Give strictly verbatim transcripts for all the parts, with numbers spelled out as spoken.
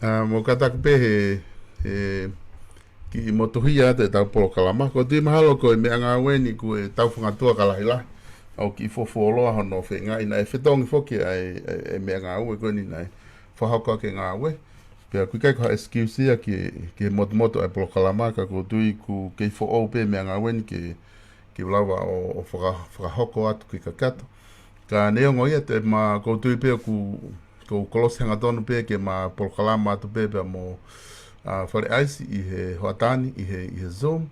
ʻA, mou kātaki pē he, he kiʻi motuhia atu ʻetau polokalama. Ko e tui mahalo ko e meʻangāue ni kuo tau fangatua ka lahilahi. ʻOku kiʻi fuofuoloa hono feingaʻi naʻe fetongi foki ʻa e, ʻa e, ʻa e meʻangāue ko eni naʻe fakahoko ʻaki e ngāue. Pea ʻoku ʻikai ko ha excuse ia ki, ki he motumotu ʻa e polokalama ka ʻoku ou tui ʻoku kei foʻou pē meʻangāue ni ke, ke lava ʻo, ʻo faka-, fakahoko atu ke kakato. Ka neongo ia te ma ʻoku ou tui pē ʻoku, ʻoku ou kolosi hangatonu pē ke ma polokalama atu pē pea mo, ʻa, Fale ʻAisi ʻi he hoʻatā ni, ʻi he, ʻi he Zoom.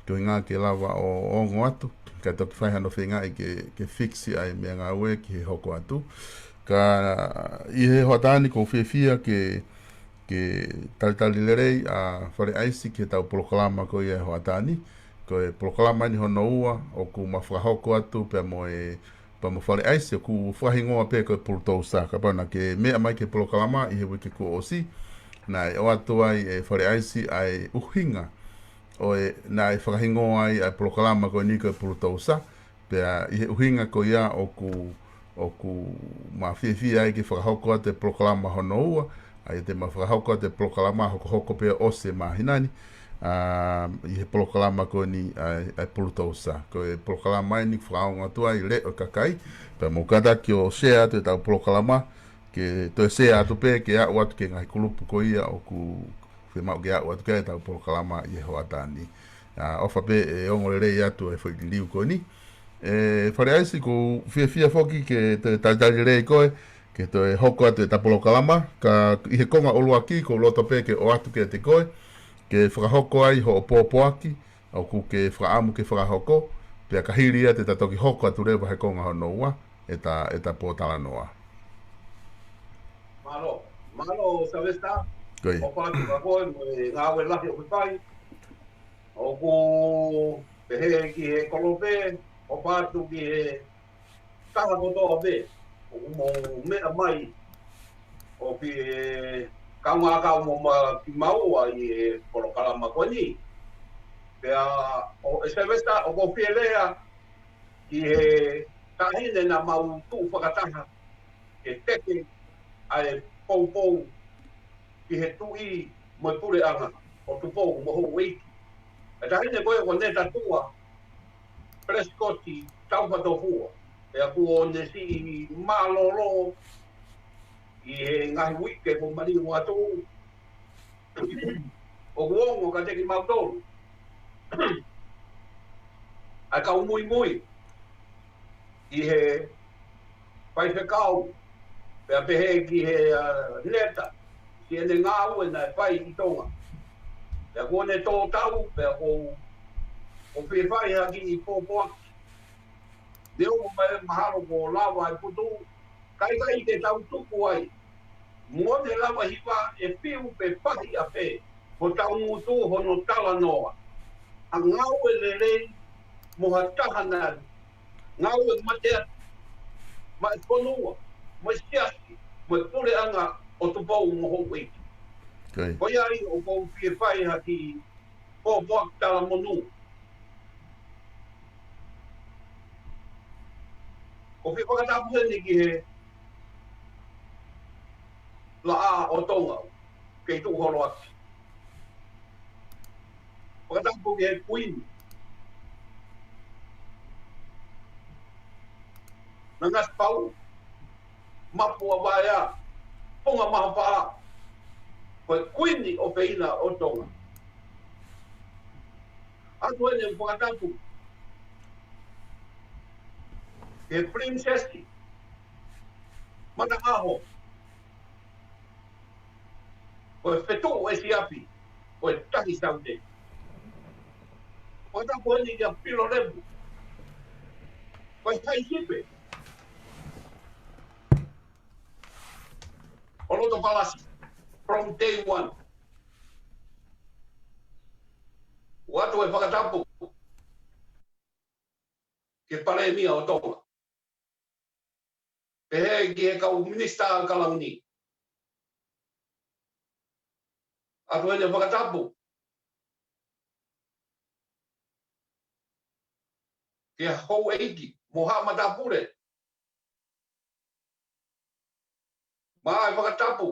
Ko e ʻuhinga ke lava ʻo ongo atu, ka toki fai hano feingaʻi ke, ke fix ʻa e meʻangāue ki he hoko atu. Ka ʻi he hoʻatā ni ʻoku ou fiefia ke, ke talitali lelei ʻa Fale ʻAisi ki heʻetau polokalama ko ia he hoʻatā ni. Ko e polokalama eni hono ua, ʻoku ma fakahoko atu pea mo e, pea mo Fale ʻAisi ʻoku fakahingoa pē ko e Pulutousa. Kapau naʻa ke meʻa mai ki he polokalama ʻi he uike kuo ʻosi, naʻe ʻoatu ai ʻe Fale ʻAisi ʻa e ʻuhinga ʻo e, naʻe fakahingoa ai ʻa e polokalama ko eni ko e Pulutousa. Pea ʻi he ʻuhinga ko ia ʻoku, ʻoku ma fiefia ai ke fakahoko atu e polokalama hono ua, ʻa ia te ma fakahoko atu e polokalama hokohoko pē ʻosi e māhina ni, ʻa, ʻi he polokalama ko eni ʻa e, ʻa e Pulutousa. Ko e polokalama eni fakaongo atu ai leʻo e kakai, pea mou kātaki ʻo share atu ʻetau polokalama, ke toe share atu pē, ke aʻu atu ki he ngaahi kulupu ko ia ʻoku fiemaʻu ke aʻu atu ki ai ʻetau polokalama ʻi he hoʻatā ni. ʻA, ʻofa pē ʻe ongo lelei atu e foʻi liliu ko eni. ʻE, Fale ʻAisi ʻoku ou fiefia foki ke toe talitali lelei koe, ke toe hoko atu ʻeta polokalama, ka ʻi he konga ʻuluaki ʻoku ou loto pē ke ʻoatu kiate koe, ke fakahoko ai hoʻo pōpoaki, ʻoku ke fakaʻamu ke fakahoko, pea ka hili ia te ta toki hoko atu leva he konga hono ua, ʻeta, ʻeta pōtalanoa. Mālō, mālō Sylvester. Ko ia. ʻOfa atu kia koe mo e ngāue lahi ʻoku ke fai. ʻOku pehē ki he kolope, ʻofa atu ki he taha kotoa pē ʻoku mou meʻa mai ʻo ke kaungā kau mo ma ki maua ʻi he polokalama ko eni. Pea ʻo e Sylvester ʻoku ou fie lea ki he taʻahine naʻa mau tuʻu fakataha ke teke ʻa e poupou ki he tuʻi mo e puleʻanga ʻo Tupou mo Houʻeiki. ʻA e taʻahine ko ē ko Neta Tua Prescott Taufatofua. Pea kuo ne siʻi mālōlō ʻi he ngaahi uike kuo maliu atu. ʻOku ongo kiate kimautolu ʻa e kau muimui ʻi he faifekau, pea pehē ki he, ʻa, Neta, ki heʻene ngāue naʻe fai ʻi Tonga. Pea kuo ne tō tau, pea ʻoku ou fie fai ha kiʻi pōpoaki. Neongo mai mahalo kuo lava e putu, ka ʻikai ke tau tuku ai. Mo ne lava hiva ʻe fiu pe pahi ʻa pē, ko tau ngutu hono talanoa. ʻA e ngāue lelei mo ha taha naʻe ngāue mateaki maʻa e fonua, mo e siasi, mo e puleʻanga ʻo Tupou mo Houʻeiki. Ko ia ai ʻoku ou fie fai ha kiʻi pōpoaki talamonū. ʻOku ou fie fakatapu heni ki he Laʻā ʻo Tonga, kei tuʻu holo atu. Fakatapu ki he Kuini. Nangasipauʻu, Mapu ʻa Vaea, Punga Mahapaʻa, ko e Kuini ʻofeina ʻo Tonga. ʻOatu eni ʻeku fakatapu ki he Princess Mataʻaho, ko e Fetuʻu ʻEsiapi, ko e Tahi Saute. Fakatapu eni kia Pilolevu, ko e Haʻi Sipe ʻo loto palasi from day one. ʻOatu e fakatapu ki he Palēmia ʻo Tonga, pehē ki he kau Minisitā Kalauni. ʻOatu eni e fakatapu ki he Houʻeiki mo Haʻa Matāpule. Mo e fakatapu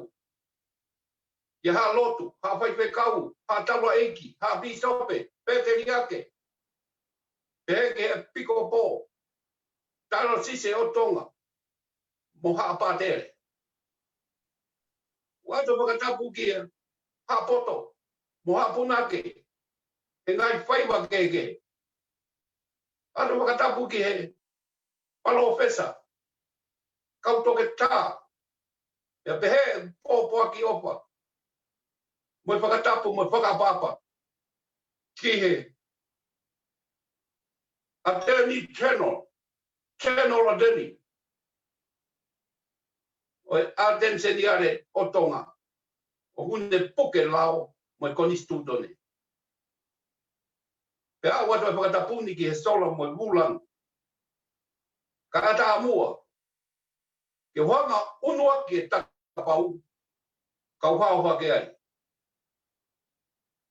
ʻi ha lotu, ha faifekau, ha taulaʻeiki, ha pīsope, pēteliake, pehē ki he ʻepikopō, talasise ʻo Tonga, mo ha pātele. ʻOatu e fakatapu ki he haʻa poto, mo haʻa punake, he ngaahi faiva kehekehe. ʻOatu e fakatapu ki he palōfesa, kau toketā, pea pehē pōpoaki ʻofa, mo e fakatapu, mo e fakaʻapaʻapa ki he Attorney General, General Attorney ʻo e ʻAteni Seniale ʻo Tonga, ʻoku ne puke lao mo e konisitūtone. Pea ʻoatu e fakatapu ni ki he sola mo e vūlangi. Kae ʻatā muʻa ke u hanga ʻo ʻunu ʻaki e takapau, kau hao hake ai.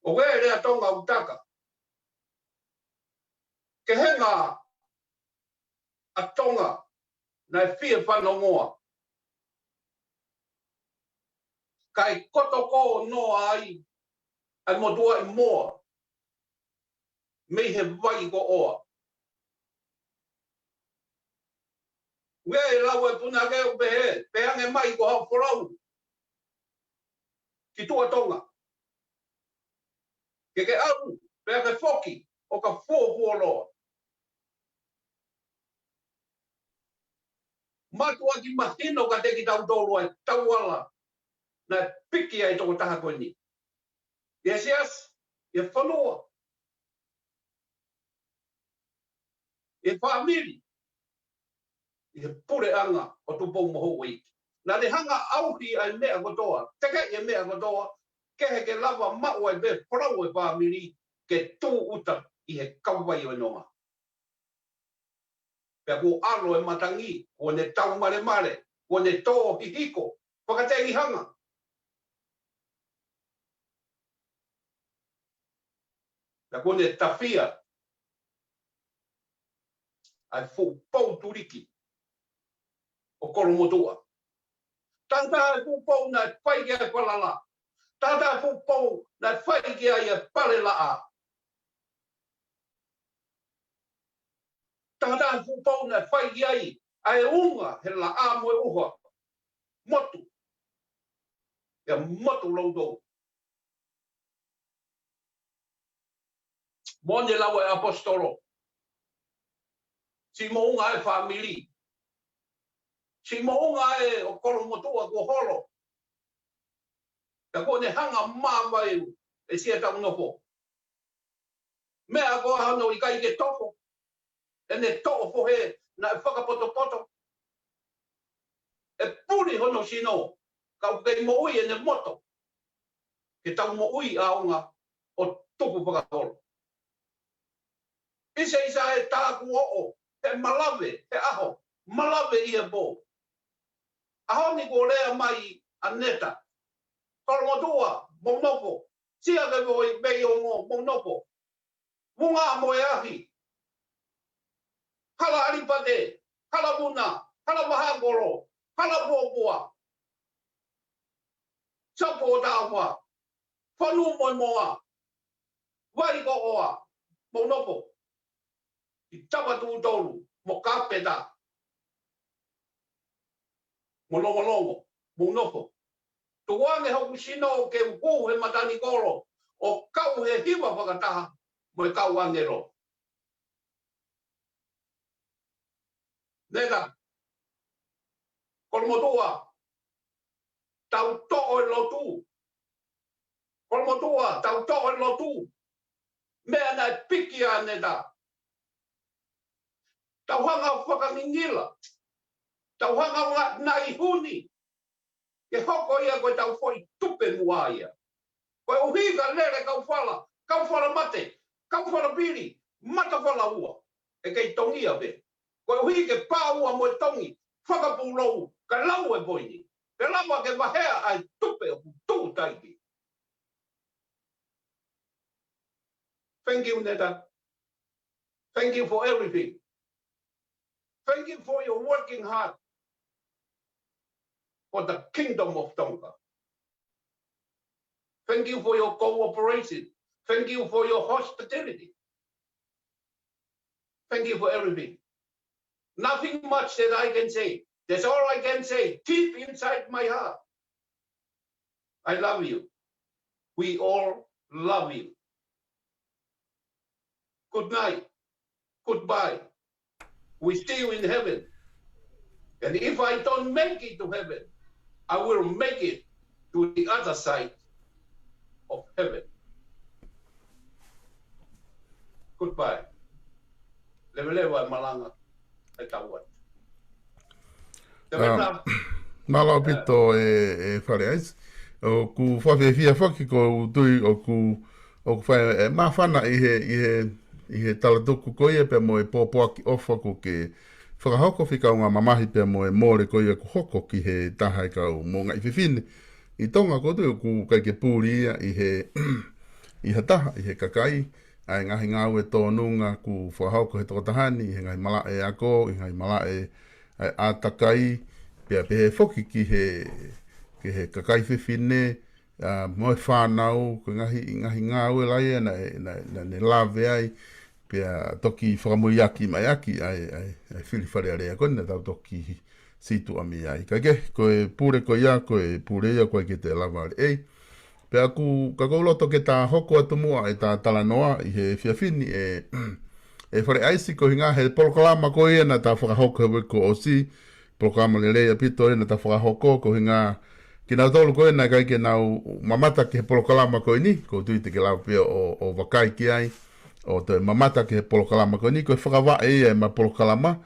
ʻOku ʻi ai e lea Tonga ʻoku taka: Kehe ngā ʻa Tonga naʻe fie fanongoa, kae koto kō noa ai ʻa e motuʻaʻi moa mei he vai ko ʻOa. ʻOku ʻi ai e lau ʻa e punake ʻoku pehē, pehē ange mai ko haʻo folau ki tuʻa Tonga, ke ke ʻalu, pea ke foki ʻo ka fuofuoloa. Mātuʻaki mahino kiate kitautolu ʻa e tauala naʻe piki ai e tokotaha ko eni, ʻi he siasi, ʻi he fonua, ʻi he fāmili, ʻi he puleʻanga ʻo Tupou mo Houʻeiki. Naʻa ne hanga ʻo ʻauhi ʻa e meʻa kotoa, tekeʻi e meʻa kotoa, kehe ke lava maʻu ai pē folau e fāmili ke tūʻuta ʻi he kauvai ʻo e nonga. Pea kuo ʻalu e matangi, kuo ne taumalemale, kuo ne tō hihiko, fakatengihanga. Pea kuo ne tafia ʻa e fuʻu pou tuliki ʻo Kolomotuʻa. Taha e fuʻu pou naʻe fai ki ai e falala. Taha e fuʻu pou naʻe fai ki ai e palelaʻā. Taha e fuʻu pou naʻe fai ki ai ʻa e unga he laʻā mo e ʻuha. Motu. Pea motu loutou. Moʻoni e lau ʻa e ʻaposetolo. Siʻi moʻunga e fāmili. Siʻi moʻunga e ʻo Kolomotuʻa kuo holo. Pea kuo ne hanga ʻo māvae ʻe Siaʻatounofoʻa. Meʻa ko ā hono ʻikai ke tofo ʻene toʻo fohe naʻe fakapotopoto. ʻE puli hono sino, ka ʻoku kei moʻui ʻene moto. Ke tau moʻui ʻaonga ʻo tupu fakaholo. ʻIsa, ʻisa e tā kuo oʻo, he malave he ʻaho, malave ʻi he pō. ʻAho ni kuo lea mai ʻa Neta. Kolomotuʻa, mou nofo. Siaʻake Foʻi, Veiongo, mou nofo. Vunga mo e Ahi, Hala ʻAlipate, Hala Vuna, Hala Vahakolo, Hala Puapua, Sapu ʻo Taufa, Fonu mo e Moa, Vai ko ʻOa, mou nofo. ʻI Tavatuʻutolu mo Kapeta mo Longolongo, mou nofo. Tuku ange hoku sino ke u hū he matanikolo ʻo kau he hiva fakataha mo e kau ʻāngelo. Neta, Kolomotuʻa, tau toʻo e lotu. Kolomotuʻa, tau toʻo e lotu. Meʻa naʻe piki ʻa Neta. Tau hanga ʻo fakangingila. Tau hanga ʻo ngāue ʻi heni. Ke hoko ia ko ʻetau foʻi tupe muʻa ia. Koeʻuhi ka lele kau fala, kau fala mate, kau fala pili, mata fala ua, ʻe kei tongia pē. Koeʻuhi ke pā ua mo e tongi, fakapūlou, ka lau e poini. Ke lava ke vaheʻi ʻa e tupe ʻoku tuʻu taiki. Thank you, Neta. Thank you for everything. Thank you for your working hard for the kingdom of Tonga. Thank you for your cooperation. Thank you for your hospitality. Thank you for everything. Nothing much that I can say. That's all I can say. Deep inside my heart, I love you. We all love you. Good night. Goodbye. We see you in heaven. And if I don't make it to heaven, I will make it to the other side of heaven. Goodbye. Leveleva e malanga e tau atu. Te mena. Mālō ʻaupito e, e Fale ʻAisi. ʻOku fakafiefia foki ko u tui ʻoku, ʻoku fai e māfana ʻi he, ʻi he, ʻi he talatuku ko ia pea mo e pōpoaki ʻofa ʻoku ke fakahoko fika ʻo ngā mamahi pea mo e mole ko ia ʻoku hoko ki he taha e kau moʻungaʻi fefine ʻi Tonga. Ko u tui ʻoku ʻikai ke puli ia ʻi he, ʻi ha taha, ʻi he kakai, ʻa e ngaahi ngāue tōnunga ʻoku fakahoko he tokotaha ni, ʻi he ngaahi malaʻe ako, ʻi he ngaahi malaʻe ʻa e ʻātakai, pea pehē foki ki he, ki he kakai fefine, ʻa, mo e fānau, ko e ngaahi, ngaahi ngāue lahi ē naʻe, naʻe, naʻa ne lave ai, pea toki fakamuiaki mai ʻaki ʻa e, ʻa e, ʻa e fili Fale Alea ko eni naʻa tau toki situʻa mei ai. Ka ke, ko e pule ko ia, ko e pule ia ʻoku ʻikai ke te lava ʻe. Pea ʻoku, ka ʻoku ou loto ke ta hoko atu muʻa ʻeta talanoa ʻi he efiafi ni e, e Fale ʻAisi koeʻuhinga he polokalama ko ia naʻa ta fakahoko he uike kuo ʻosi, polokalama lelei ʻaupito ē naʻa ta fakahoko koeʻuhinga kinautolu ko ē naʻe ʻikai ke nau mamata ki he polokalama ko eni, ko u tui te ke lava pē ʻo, ʻo vakai ki ai, ʻo toe mamata ki he polokalama ko eni, ko e fakavaʻe ia ʻema polokalama,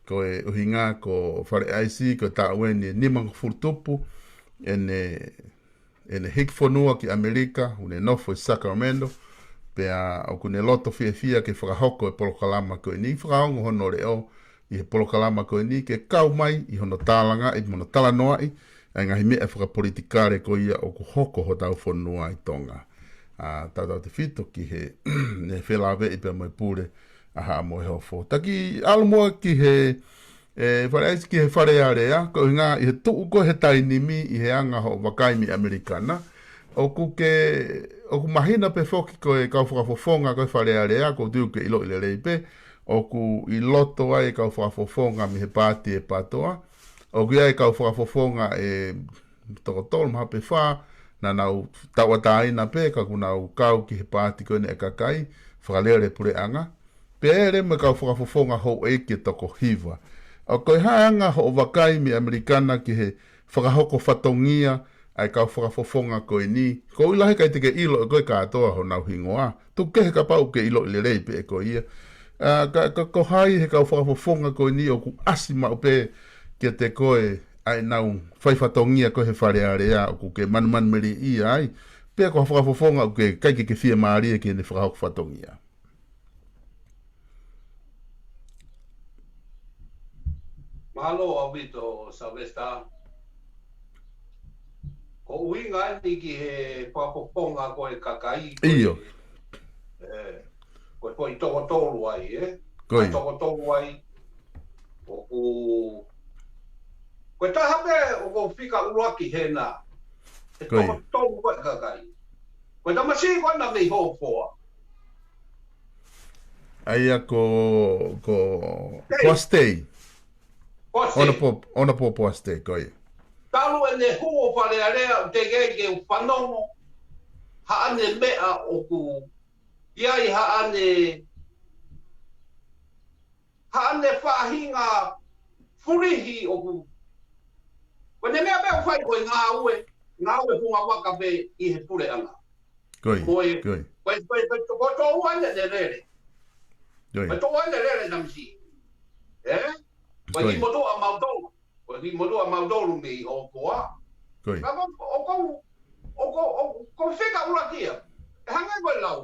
ko e ʻuhinga ko Fale ʻAisi, ko e taʻu eni ʻe nimangofulu tupu ʻene, ʻene hiki fonua ki ʻAmelika, ʻoku ne nofo ʻi Sacramento, pea ʻoku ne loto fiefia ke fakahoko e polokalama ko eni, fakaongo hono leʻo ʻi he polokalama ko eni, ke kau mai ʻi hono tālangaʻi, mo hono talanoaʻi, ʻa e ngaahi meʻa fakapolitikale ko ia ʻoku hoko hotau fonua ʻi Tonga. ʻA, tautautefito ki he, ne felāveʻi pea mo e pule ʻa Haʻa Moheofo. Ta kiʻi ʻalu muʻa ki he, e, Fale ʻAisi ki he Fale Alea, koeʻuhinga ʻi he tuʻu ko ē he taimi ni ʻi he anga hoʻo vakai mei ʻAmelika na. ʻOku ke, ʻoku mahino pē foki ko e kau fakafofonga ko ē Fale Alea, ko u tui ʻoku ke ʻiloʻi lelei pē, ʻoku ʻi loto ai e kau fakafofonga mei he paati ʻe PATOA. ʻOku ʻi ai e kau fakafofonga ʻe toko tolu mahalo pe fā, naʻa nau tauʻatāina pē, ka kuo nau kau ki he paati ko eni ʻa e kakai, fakalele puleʻanga. Pea ʻi ai leva mo e kau fakafofonga houʻeiki ʻe toko hiva. ʻA, ko e hā e anga hoʻo vakai mei ʻAmelika na ki he fakahoko fatongia ʻa e kau fakafofonga ko eni? Ko u ʻilo he ʻikai te ke ʻilo ʻe koe kātoa honau hingoa. Tuku kehe kapau ʻoku ke ʻiloʻi lelei pē ʻe koe ia. ʻA, ka, ka ko hai he kau fakafofonga ko eni ʻoku ʻasi maʻu pē kiate koe ʻa ʻenau fai fatongia ko ē he Fale Alea ʻoku ke manumanumelieʻia ai, pea ko ha fakafofonga ʻoku ke ʻikai ke ke fiemālie ki heʻene fakahoko fatongia? Mālō ʻaupito, Sylvester. Ko e ʻuhinga eni ki he fakafofonga ko ē kakai, ko ʻIo. e, e, ko e foʻi toko tolu ai, ē? Ko ia. Toko tolu ai, ʻoku, ko e taha pē ʻoku ou fika ʻuluaki hena. He Ko ia. toko tolu ko ē kakai. Ko e tamasiʻi ko ena mei Hōfoa. ʻA ia ko, ko Stay. Poasi Tei. Poasi Tei. Ona po, ona po Poasi Tei, ko ia. Talu ʻene hū ʻo Fale Alea, ʻoku teʻeki ai ke u fanongo haʻane meʻa ʻoku ʻi ai haʻane, haʻane faʻahinga fulihi ʻoku. Ko ʻene meʻa pē ʻoku fai ko e ngāue, ngāue hungavaka pē ʻi he puleʻanga. Ko ia, Ko e, ko ia. ko e, ko e, ko e, ko e tōʻua ʻene lele. Ko ia. Ko e tōʻua ʻene lele tamasiʻi. Ē? Ko e Ko ia. kiʻi motuʻa mautolu. Ko e kiʻi motuʻa mautolu mei Hōfoa. Ko ia. Ka ko, ʻoku ou, ʻoku ou, ʻoku ou, ʻoku ou fika ʻuluaki ia. ʻE hangē ko e lau.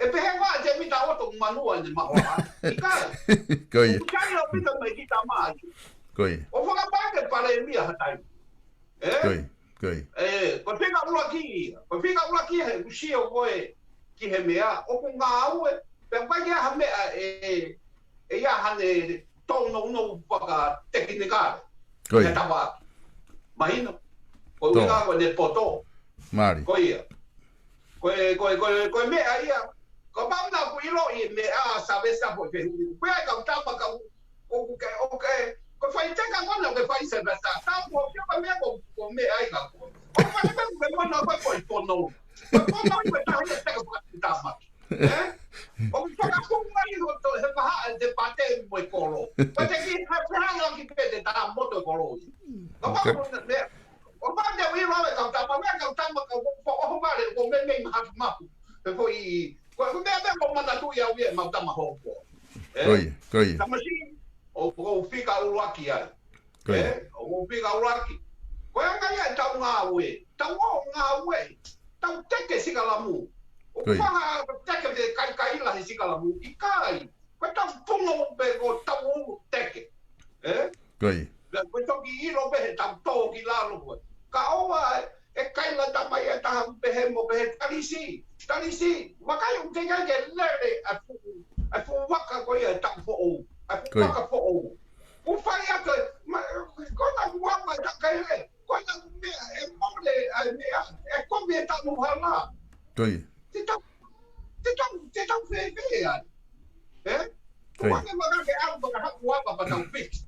ʻE pehē ko ā te mita oto manua ʻene mahoa. ʻIkai. Ko ia. ʻOku sai ʻaupito mai ki tamai. Ko ia. ʻO fakapake palēmia ha taimi. Ē? Ko ia. Ko ia. Ē, ko e fika ʻuluaki ia. Ko e fika ʻuluaki ia he ʻoku sio ko ē ki he meʻa, ʻoku ngāue, pea ʻoku ʻikai ke ʻi ai ha meʻa ʻe, ʻe ʻi ai haʻane tōnounou fakatekinikale. Ko ia. Ke tavaki. Mahino. Ko Tō. ʻuhinga ko ʻene poto. Mālie. Ko ia. Ko e, ko e, ko e, ko e meʻa ia. Ko e pau naʻa ku ʻilo ʻi he meʻa ʻa Savesa ko e fehuʻi. Ko e kau tama kau, ʻoku ke, ʻoku ke, ko e faiteka ko ena ʻoku ke fai Savesa. Tau ko e meʻa ko, ko e meʻa ia ko. ʻOku fai meʻa ko e mana ko e ko e pono. Ko e pono ia ko e taha ia teka fakatama. Ē? ʻOku fakafunga ʻi ho to, he maha e te pate mo e kolo. Ko e te ki, ha, ha, ha, ki pē te tā moto e kolo. Ka pau ko e meʻa, ʻo pau te ui loa e kau tama, meʻa kau tama, kau ko, ko, ʻoho vale, ko me, me, maha, mahu. Pe ko i, ko, ko meʻa, meʻa, ko manatu ia ui e mau tama hopo. Ē? Ko ia, ko ia. Tamasiʻi, ʻo, ʻo fika ʻuluaki ai. Ko ia. Ē? ʻO, ʻo fika ʻuluaki. Ko e anga ia e tau ngāue, tau ō ngāue, tau teke sikalamu. ʻO Ko ia. Faha teke te kai kai la he sikalamu, ʻikai. Ko e tau pungo pē ko tau ulu teke. Ē? Ko ia. Pea ko e toki ʻilo pē he tau tō ki lalo ko e. Ka ʻoua e, e kaila tama ia taha pehē mo pehē talisi. Talisi. Vakai ʻoku teʻeki ke lele ʻa e fuʻu, ʻa e fuʻu vaka ko ia e tau foʻou. ʻA e fuʻu Ko ia. Vaka foʻou. ʻOku fai atu e, ma, ko na kuama e takai le. Ko na meʻa, e mole, ʻa e meʻa, e komi e tau hala. Ko ia. Te tau, te tau, te tau fēfē ai. Ē? Ko ia. Ko ane maka ke au maka haku apa pa tau fix.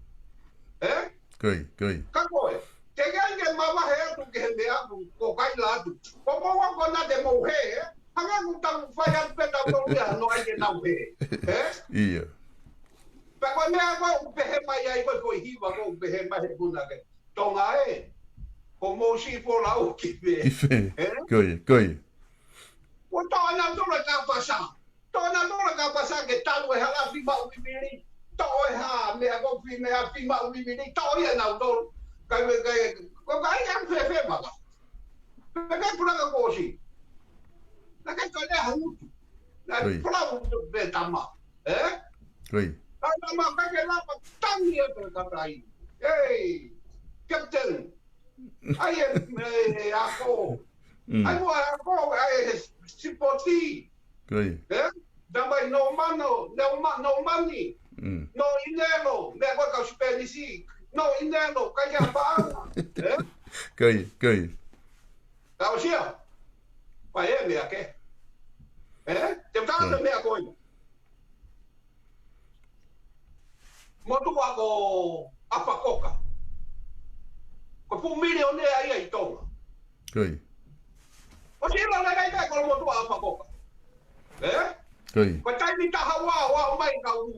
Ē? Ko ia, ko ia. Ka ko e. Te ke ange mavahe atu ke he meʻa atu, ko kaila atu. Ko mou ako na te mou he, ē? Hanga ku tau fai atu pē tau tolu ia no ai ke nau he. Ē? Ia. Pea ko e meʻa ko u pehe mai ai ko e ko e hiva ko u pehe mai he puna ke. Tonga ē. Ko mou si folau ki fē. Ki fē. Ē? Ko ia, ko ia. Ko tau ana tolu e kapasa. Tau ana tolu e kapasa ke tau e hala fi mau vivili. Tau e ha, meʻa ko fi meʻa fi mau vivili. Tau ia nau tolu. Kai me kai, ko kai ia fēfē maka. Pe kai pulaka ko si. Na kai ko le ha utu. Na Oi. Pulau utu pe tama. Ē? Ko ia. Ka tama ka ke lapa tangi e pe kakai. Ei, Captain. Ai e, e, e ako. Mm. Ai mo ako, ai e sipoti. Ko ia. Ē? Tamai no mano, no ma-, no mani. Mm. No inelo, meʻa ko e kau Sipenisi. No inelo, kai a paʻanga. Ē? Ko ia, ko ia. Tau sia. Pae meʻa ke. Ē? Te u tala Ko ia. Meʻa ko ia. Motuʻa ko ʻAfakoka. Ko e fuʻu milionea ia ʻi Tonga. Ko ia. ʻOsi ʻilo lelei pē ko e motuʻa ʻAfakoka. Ē? Ko ia. Ko e taimi taha ua, ua o mai kau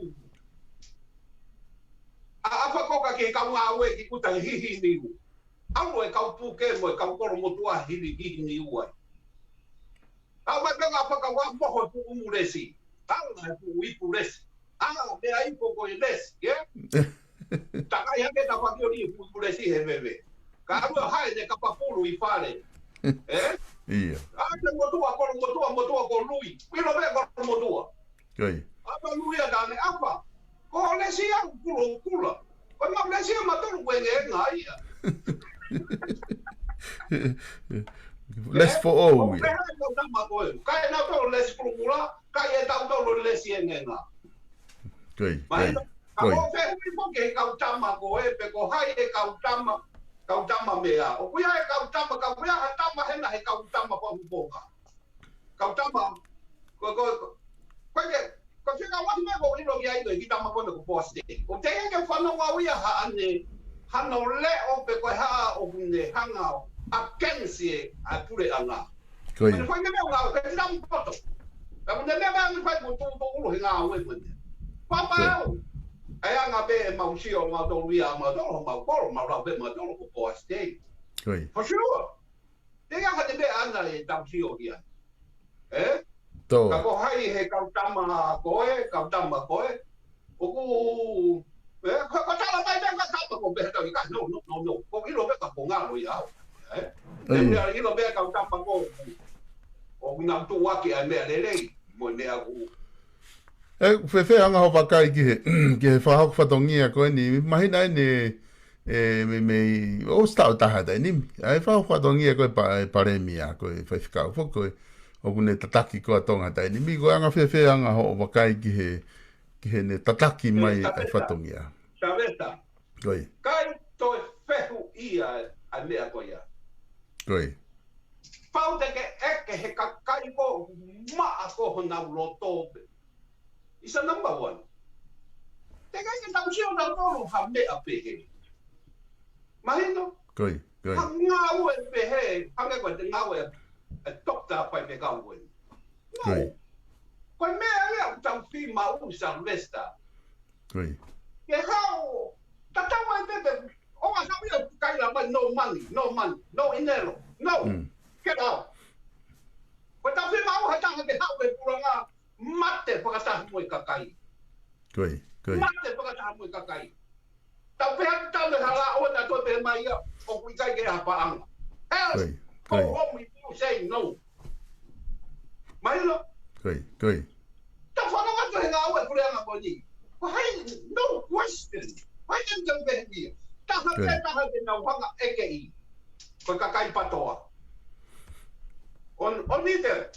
ʻa ʻAfakoka ki he kau ngāue ki ʻuta he Hihiniu. ʻAlu e kau puke mo e kau kolomotuʻa hili Hihiniu ai. ʻAlu mai pē ʻAfakoka ʻo moho e fuʻu umu lesi. ʻAlu e fuʻu ipu lesi. ʻA, meʻa ipu ko e lesi, ē? Takai hake ta faki ʻo li fuʻu umu lesi he veve. Ka ʻalu ʻo hae ne kapa pulu ʻi fale. Ē? Ia. ʻA, te motuʻa, kolomotuʻa, motuʻa ko Lui. ʻIlo pē kolomotuʻa. Ko ia. ʻApa Lui a tane, ʻapa. Ko lesi ia kula, kula. Ko e mau lesi ia matolu ko e nge nga ia. Lesi Ē? foʻou Ko ia. Pehē ko tama ko e. Kai na tolu lesi kulukula, kai e tau tolu lesi e nge nga. Ko ia, ko Mahino, ia, ka ko ko ia. Fē hui po ke kau tama ko e, pe ko hai e kau tama, kau tama meʻa. ʻOku ʻi ai e kau tama, ka ʻoku ʻi ai ha tama hena he kau tama pa uponga. Kau tama, ko, ko, ko, ko ke, ko fika watu me ko ʻilo ki ai ko e ki tama ko ne ko poste. ʻO te ke fanongo au ia ha ane, hano leʻo pe ko e ha ʻoku ne hanga ʻo against e, ʻa e puleʻanga. Ko ia. Ko e fanga meʻa ʻo ngāue, ke tinamu poto. Ka mo ne meʻa meʻa ni fai mo tō tō ulo he ngāue mo ne. Papa Ko ia. au. ʻAi anga pē mau sio, mau tolu ia, mau tolu, mau kolo, mau lau pē, mau tolu ko poa state. Ko ia. For sure. Te ia ka te meʻa ana e tau sio ia. Ē? Tō. Ka ko hai he kau tama ko e, kau tama ko e. ʻOku, ē, ko, ko tala mai pē ka tama ko pē tau i ka, no, no, no, no. Ko ʻilo pē ka ko ngalo ia au. Ē? Ē, Ē, ia. ʻilo pē kau tama ko. ʻOku nau tuʻuaki ʻa e meʻa lelei. Mo e meʻa ku. Ē, fēfē anga hoʻo vakai ki he, ki he fakahoko fatongia ko eni, mahina eni, ē, mei, mei, ʻo sta o taha taimi ni. ʻA e fakahoko fatongia ko e pa-, e palēmia, ko e faifekau, fo ko e, ʻoku ne tataki ko ʻa Tonga taimi ni. Ko e anga fēfē anga hoʻo vakai ki he, ki he ne tataki mai ʻa e Saveta. fatongia. Saveta. Ko ia. Kai toe fehuʻia ʻa e meʻa ko ia. Ko ia. Pau te ke ʻeke he kakai ko ē ʻoku maʻa ko ē honau loto pē. Is a number one. Teʻeki ke tau sio nautolu ha meʻa pehē. Mahino? Ko ia, ko ia. Ha ngāue pehē, hangē ko e ngāue ʻa e Doctor Faifekau ko ē. No. Ko ia. Ko e meʻa ia ʻoku tau fiemaʻu Sylvester. Ko ia. Ke haʻu, tatau ai pē pe, ʻoua haʻu ia ʻo kaila mai, no money, no money, no ʻinelo, no. Mm. Get out. Ko e tau fiemaʻu ha taha ke haʻu ke pulanga, mate fakataha mo e kakai. Ko ia, ko ia. Mate fakataha mo e kakai. Tau pehē atu tau ne hala ʻo na toe pehē mai ia, ʻoku ʻikai ke ha paʻanga. Hell, ko ia, ko ia, go home if you say no. Mahino? Ko ia, ko ia. Tau fanongo atu he ngāue puleʻanga ko eni. Ko hai, no question. Ko hai te tau pehē ia. Taha pē, ko ia, taha te nau hanga ʻeke ia. Ko e kakai PTOA. On, on leader.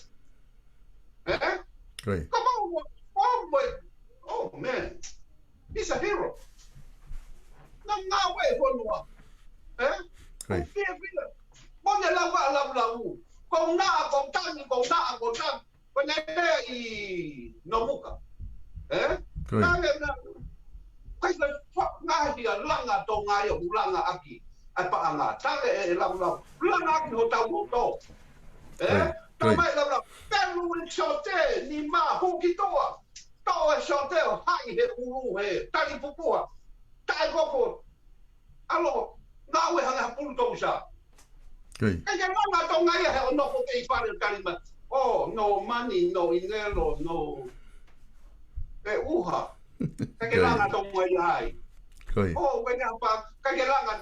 Eh? Ko ia. Come on, oh, boy. Oh, man. He's a hero. Na ngāue fonua. Eh? Ko ia. Ko e fiefia. Mo ne lau ʻa e laulau. Ko na, ko tani, ko na, ko tani. Ko ne pē ʻi Nomuka. Eh? Ko ia. Tale na. Kai ka fa-, ngaahi ʻa e langa Tonga ia ʻoku langa ʻaki ʻa e paʻanga. Tale e, e laulau. Langa ʻaki hotau loto. Eh? Ko ia. Ko ia. Tau mai laulau. Pelu e siote, nima, hū ki tuʻa. Toʻo e siote ʻo haʻi he ʻulu he tali pupuha. Taʻe koko. ʻAlo, ngāue hanga ha pulu tou sa. Ko ia. ʻIkai ke langa Tonga ia he ʻo nofo pē ʻi fale ʻo tali mai. Oh, no money, no ʻinelo, no. E uha. ʻIkai ke, ko ia, langa Tonga ia ai. Ko ia. Oh, ʻikai ke apa, ʻikai ke langa.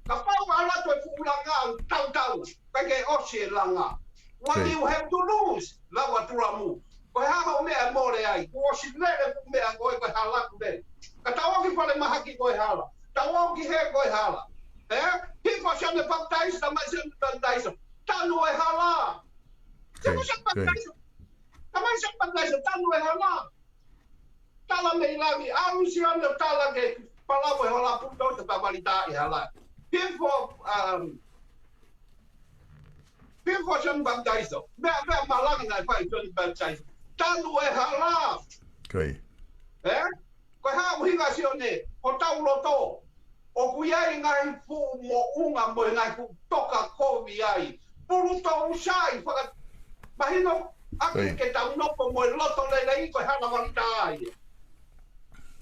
Kapau ʻe ala atu e fuʻu langa ʻo tautau. ʻIkai ke ʻosi e langa. What, ko ia, you have to lose? Lau ʻa Tulamu. Ko e hā hoʻo meʻa ʻe mole ai? Kuo ʻosi lele fuʻu meʻa ko ē, ko e hala kuo lele. Ka tau ō ki fale mahaki ko e hala. Tau ō ki hē ko e hala. Eh? Hifo Sione Papitaiso, tamai Sione Papitaiso. Tanu e hala. Ko ia, ko ia. Hifo Sione Papitaiso. Tamai Sione Papitaiso, tanu e hala. Tala mei langi, ʻalu Sione ʻo tala ke palau e hala puto te pavali tā e hala. Hifo, um, Hifo Sione Papitaiso. Meʻa, meʻa malangi naʻe fai Sione Papitaiso. Tanu e hala. Ko ia. Eh? Ko e hā ʻuhinga Sione, hotau loto. ʻOku ʻi ai e ngaahi fuʻu moʻunga mo e ngaahi fuʻu toka kovi ai. Pulu tou sa ʻi faka-, mahino, ʻaki, ko ia, ke tau nofo mo e loto lelei ko e hala valita ai.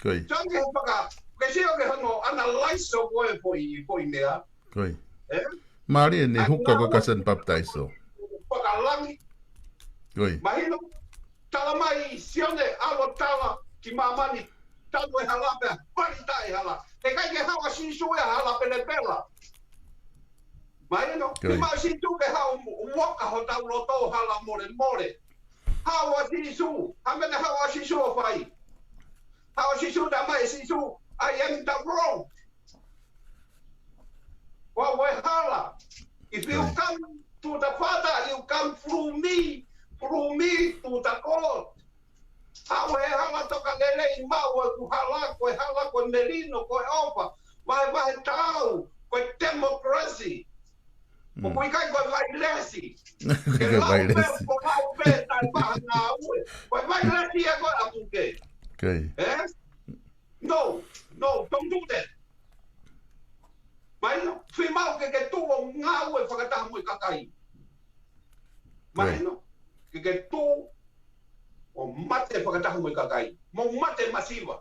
Ko ia. So ke faka-, ke sio ke hono analyze ʻo ko e foʻi, foʻi meʻa. Ko ia. Eh? Mālie ne huka ko ē ka Sione Papitaiso. Fakalangi. Ko ia. Mahino, tala mai Sione ʻalu ʻo tala ki māmani, tanu e hala pea, pali tā e hala. He ʻikai ke haʻu ʻa Sīsū ia hala pelepela. Mahino, ko ia, ke maʻu Sīsū ke haʻu mo-, moka hotau loto hala molemole. Haʻu ʻa Sīsū, hā e meʻa ne haʻu ʻa Sīsū ʻo fai. Haʻu ʻa Sīsū, tala mai Sīsū, I am the road. Ko au e hala. If you, ko ia, come to the Father, you come through me, through me to the God. Haʻu he hala toka lelei maʻu ʻeku hala, ko e hala, ko e melino, ko e ʻofa. Vahevahe taau, ko e democracy. Mm. ʻOku ʻikai ko e vailesi. Ko e vailesi. Ke lau pē, ko lau pē, tai paha ngāue. Ko e vailesi ia ko ē ʻa Puke. Ko ia. Eh? No, no, don't do that. Mahino, fiemaʻu ke ke tuʻu ʻo ngāue fakataha mo e kakai. Ko ia. Mahino, ke ke tuʻu ʻo mate fakataha mo e kakai. Mo mate masiva.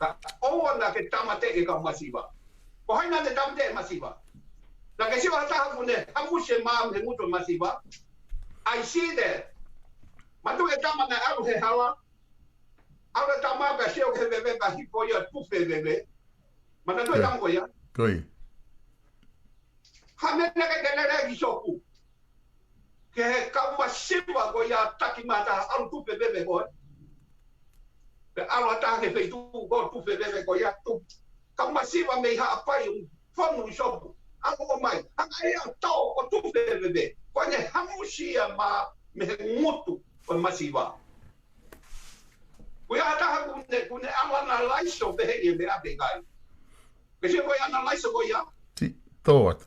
Ka ʻoua naʻa ke tāmateʻi e kau masiva. Ko hai naʻa ne tāmateʻi e masiva? Naʻa ke sio ha taha kuo ne hamusi e mā mei he ngutu e masiva? I see that. Manatuʻi e tama naʻe ʻalu he hala. ʻAlu e tama pea sio ki he veve pea hifo ia tufe veve. Manatuʻi e, ko ia, tama ko ia. Ko ia. Hā e meʻa naʻe ʻikai ke lele ki Sopu? Ki he kau masiva ko ia taki mata ʻalu tufe veve ko ē. Pea ʻalu ha taha ki he feituʻu ko ē tufe veve ko ia tu. Kau masiva mei Haʻapai ʻo fonu ʻi Sopu. ʻAlu ʻo mai. Hanga ia ʻo tō ʻo tufe veve. Ko ʻene hamusi ia mā mei he ngutu ʻo e masiva. Ko ia ha taha kuo ne, kuo ne ʻalu ʻo analyze ʻo pehē ʻe ia meʻa pe ʻikai. Ke sio ko e analyze ko ia. Ti, tō atu.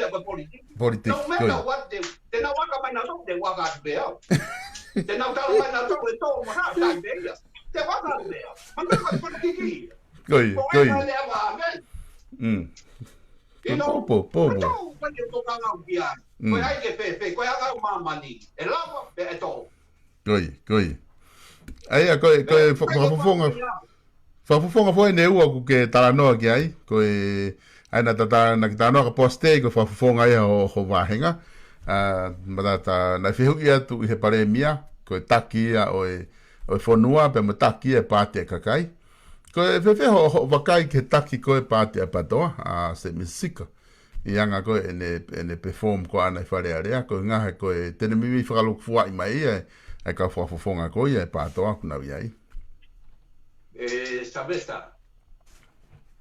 meʻa ko e politiki. Politiki, no matter what, te, te nau aka mai nautolu, te u aka atu pē au. Te nau tala mai nautolu, e tō mo ha, tai pē ia. Te u aka atu pē au. Ma meʻa ko e politiki ia. Ko ia, ko ia. Ko e aka atu pē au. Mm. Ino, po, po, po. Ko e tau, ko e tau kangau ki ai. Mm. Ko e ai ke fēfē, ko e aka au māmani. E lava, pe e tō. Ko ia, ko ia. ʻA ia, ko e, ko e, fakafofonga, fakafofonga foʻi ʻe ua ʻoku ke talanoa ki ai, ko e, ʻa ia naʻa ta, naʻa ke talanoa ka poste, ko e fakafofonga ia ʻo, ʻo vāhenga. ʻA, ma ta, ta, naʻe fehuʻi atu ʻi he palēmia, ko e taki ia ʻo e, ʻo e fonua, pea mo e taki ia e paati ʻa e kakai. Ko e fēfē hoʻo, hoʻo vakai ki he taki ko e paati ʻa e PATOA, ʻa Sēmisi Sika. ʻI he anga ko ē ʻene, ʻene perform ko ʻana ʻi Fale Alea, ko e ngahe ko e te ne meimei fakalūkufuaʻi mai ia, ʻa e kau fakafofonga ko ia e PATOA ʻoku nau ʻi ai. E, Savesa,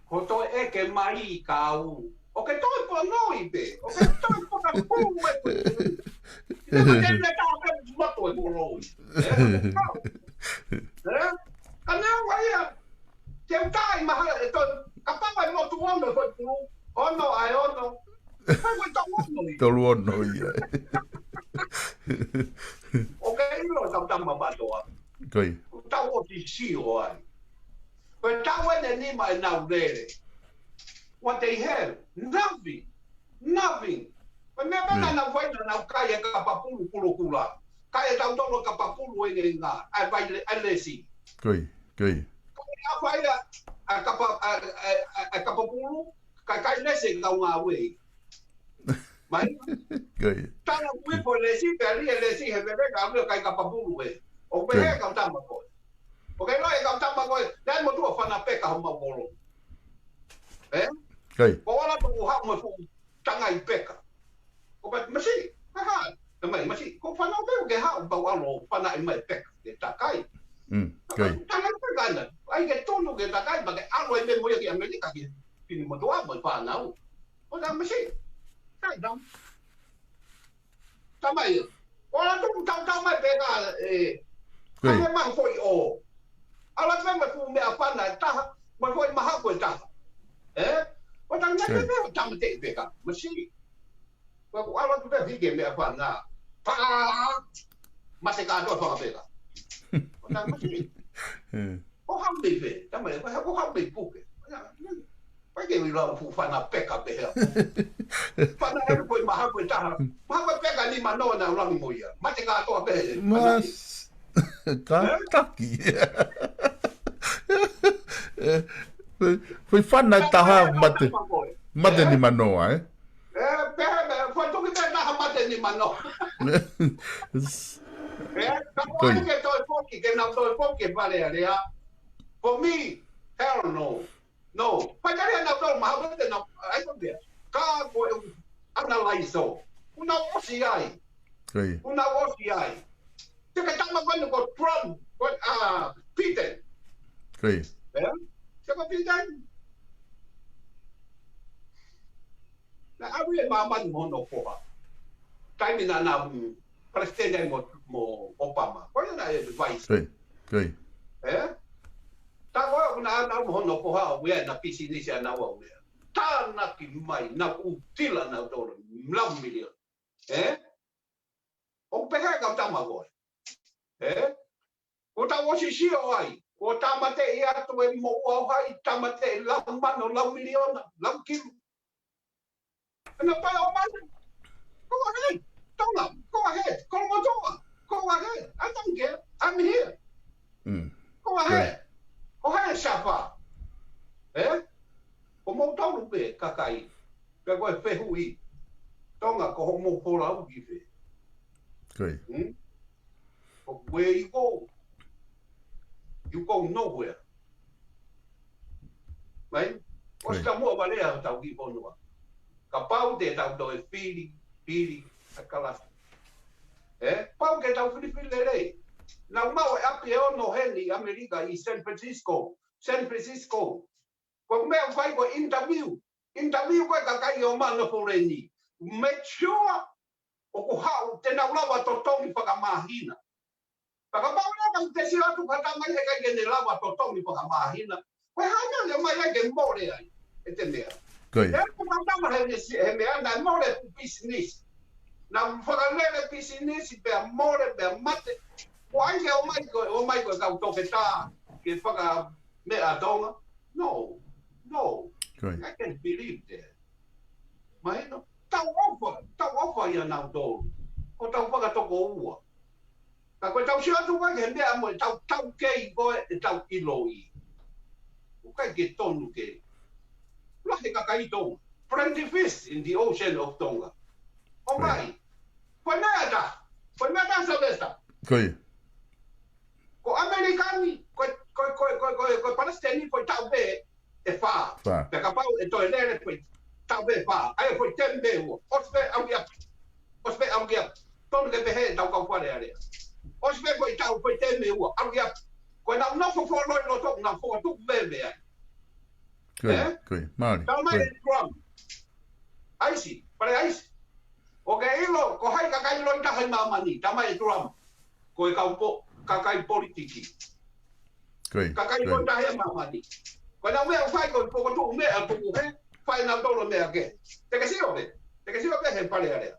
ko toe ʻeke mai ka u. ʻOku ke toe ponoi pē, ʻoku ke toe pona pū e pū. Ina ma te ne tau ke moto e moloi. E, e, ka ne ua ia, te u tai mahalo e toe, kapau ʻe motu ono ko e pulu, ono ʻa e ono. Kai ko e tau ono ia. Tolu ono ia. ʻOku ke ʻilo tau tama PATOA. Ko ia. Tau ʻosi sio ai. Ko e tau ʻeni nima ʻenau lele. What they have? Nothing. Nothing. Ko e meʻa pē naʻa nau fai naʻa nau kai e kapa pulu kulokula. Kai e tautolu kapa pulu ʻe ngā. ʻA e vai le-, ʻa e lesi. Ko ia, ko ia. Ko e ʻa fai ʻa, ʻa kapa, ʻa, ʻa, ʻa, ʻa kapa pulu, kai kai lesi e kau ngāue. Mai? Ko ia. Tala kui po lesi, pe ali e lesi, he veve ka ui kai kapa pulu e. ʻO pe he kau tama ko ē. ʻOku ke ʻilo e kau tama ko ē, naʻe motu ʻa fana peka ho mau kolo. E? Ko ia. Ko ala tuku ha mo fu tangai peka. Ko pa masi, ha ha, na mai masi, ko fana peka ke ha, pau alo, fana e mai peka, ke takai. Mm, ko ia. Tangai peka na, ai ke tonu ke takai, ma ke alo e me mo ia ki Amerika ki, pini mo tua mo fana u. Ko na masi, kai dam. Tamai, ʻo la tuku tautau mai pē ka, e, ko ia. Ka me maha foʻi ʻo. ʻAlu atu mai mo e fuʻu meʻafana ʻe taha, mo e foʻi mahaku ʻe taha. E? ʻO tau ngai pē ʻo tamateʻi pē ka, masi. Ko e ʻalu atu pē hiki e meʻafana. Pā! Mate kātoa fanga pē ka. ʻO tau masi. E. Ko hau mei pē, tamai, ko hau, ko hau mei puke. Pai ke ui lau fuʻu fana peka pē hea. Fana e ko e mahaku ʻe taha. Mahaku ʻe peka ni mano na ulangi mo ia. Mate kātoa pē. Mas, kātaki. E, foʻi, foʻi fana ʻe taha mate. Mate ni mano, e? E, pehē, pehē, foʻi tuki pē taha mate ni mano. E, ka ko ia. Ke toe foki, ke nau toe foki, Fale Alea. For me, hell no. No. Fale Alea nau tau maha wete nau, I don't care. Ka ko e analyze o. Kuna ʻosi ai. Ko ia. Kuna ʻosi ai. Te ke tama ko eni ko Trump, ko, a, Biden. Ko ia. E? Te ko Biden. Na awi e māmani mo hono foha. Taimi na na, mm, Palesiteni ai mo, mo Obama. Ko ia na e vice. Ko ia, ko ia. E? Ta ko ia kuna na mo hono foha ʻo ia na pisinisi ʻa na ua ʻo ia. Tānaki mai, na utila na tolo, lau miliona. E? ʻOku pehē kau tama ko ē. Ē? Kuo tau ʻosi sio ai, kuo tāmateʻi atu e moʻua ʻo hai, tāmateʻi lau mano, lau miliona, lau kilu. ʻE na pea ʻomai. Go ahead. Tonga, go ahead. Kolomotuʻa, go ahead. I don't care. I'm here. Mm. Go ahead. Ko hai e safa. Ē? Ko moutolu pē kakai. Pea ko e fehuʻi. Tonga, ko hoʻomou folau ki fē? Ko ia. Hmm? Ko where you go, you go nowhere. Right? ʻOsi Right. ka muʻa vale a tau ki fonua. Kapau te tau toe fili, fili, a kalasi. Ē? Pau ke tau filifili lelei. Naʻa mau e ʻapi ʻe ono heni ʻAmelika ʻi San Francisco. San Francisco. Ko e meʻa ʻoku fai ko e interview. Interview ko e kakai ʻo mano foreni. Make sure ʻoku haʻu te nau lava totongi fakamāhina. Fakapau leva ʻoku te sio atu ka tama ʻikai ke ne lava totongi fakamāhina. Ko e hā e meʻa ʻoku ʻomai ai ke mole ai ʻete meʻa? Ko ia. He ko e tama he, he, he meʻa naʻe mole ʻeku pisinisi. Naʻa ku fakalele pisinisi pea mole pea mate. Ko ai ke ʻomai ko, ʻomai ko e kau toketā ke fakameʻa Tonga? No. No. Ko ia. I can't believe that. Mahino, tau ʻofa, tau ʻofa ia nautolu. Ko tau fakatokoua. Ka ko e tau sio atu ko e ke meʻa mo e tau, tau kei ko e tau ʻiloʻi. ʻOku ʻikai ke tonu ke. Lahi kakai Tonga. Plenty fish in the ocean of Tonga. ʻO Ko ia. Mai. Ko e meʻa ta. Ko e meʻa ta Sylvester. Ko ia. Ko ʻAmelika ni, ko, ko, ko, ko, ko, ko Palesiteni, ko e taʻu pē ʻe fā. Fā. Pea kapau ʻe toe lele, ko e taʻu pē ʻe fā. ʻAi, ko e temi pē ua. ʻOsi pē ʻalu ki ʻapi. ʻOsi pē ʻalu ki ʻapi. Tonu ke pehē ʻetau kau Fale Alea. ʻOsi pē ko e taʻu, ko e temi pē ua. ʻAlu ki ʻapi. Ko e nau nofo foʻi loi loto, nau foʻi tuku veve ai. Ko ia. Ē? Ko ia. Mālie. Tau Ko mai ia. e Trump. ʻAisi, pale ʻaisi. ʻOku ke ʻilo, ko hai kakai loi taha ʻi māmani, tau mai e Trump. Ko e kau po, kakai politiki. Ko ia. Kakai Ko loi ia. taha ʻi māmani. Ko e nau meʻa fai ko e poko tuʻu meʻa tuku he, fai nautolu meʻa kehe. Te ke sio pē, te ke sio pē he Fale Alea.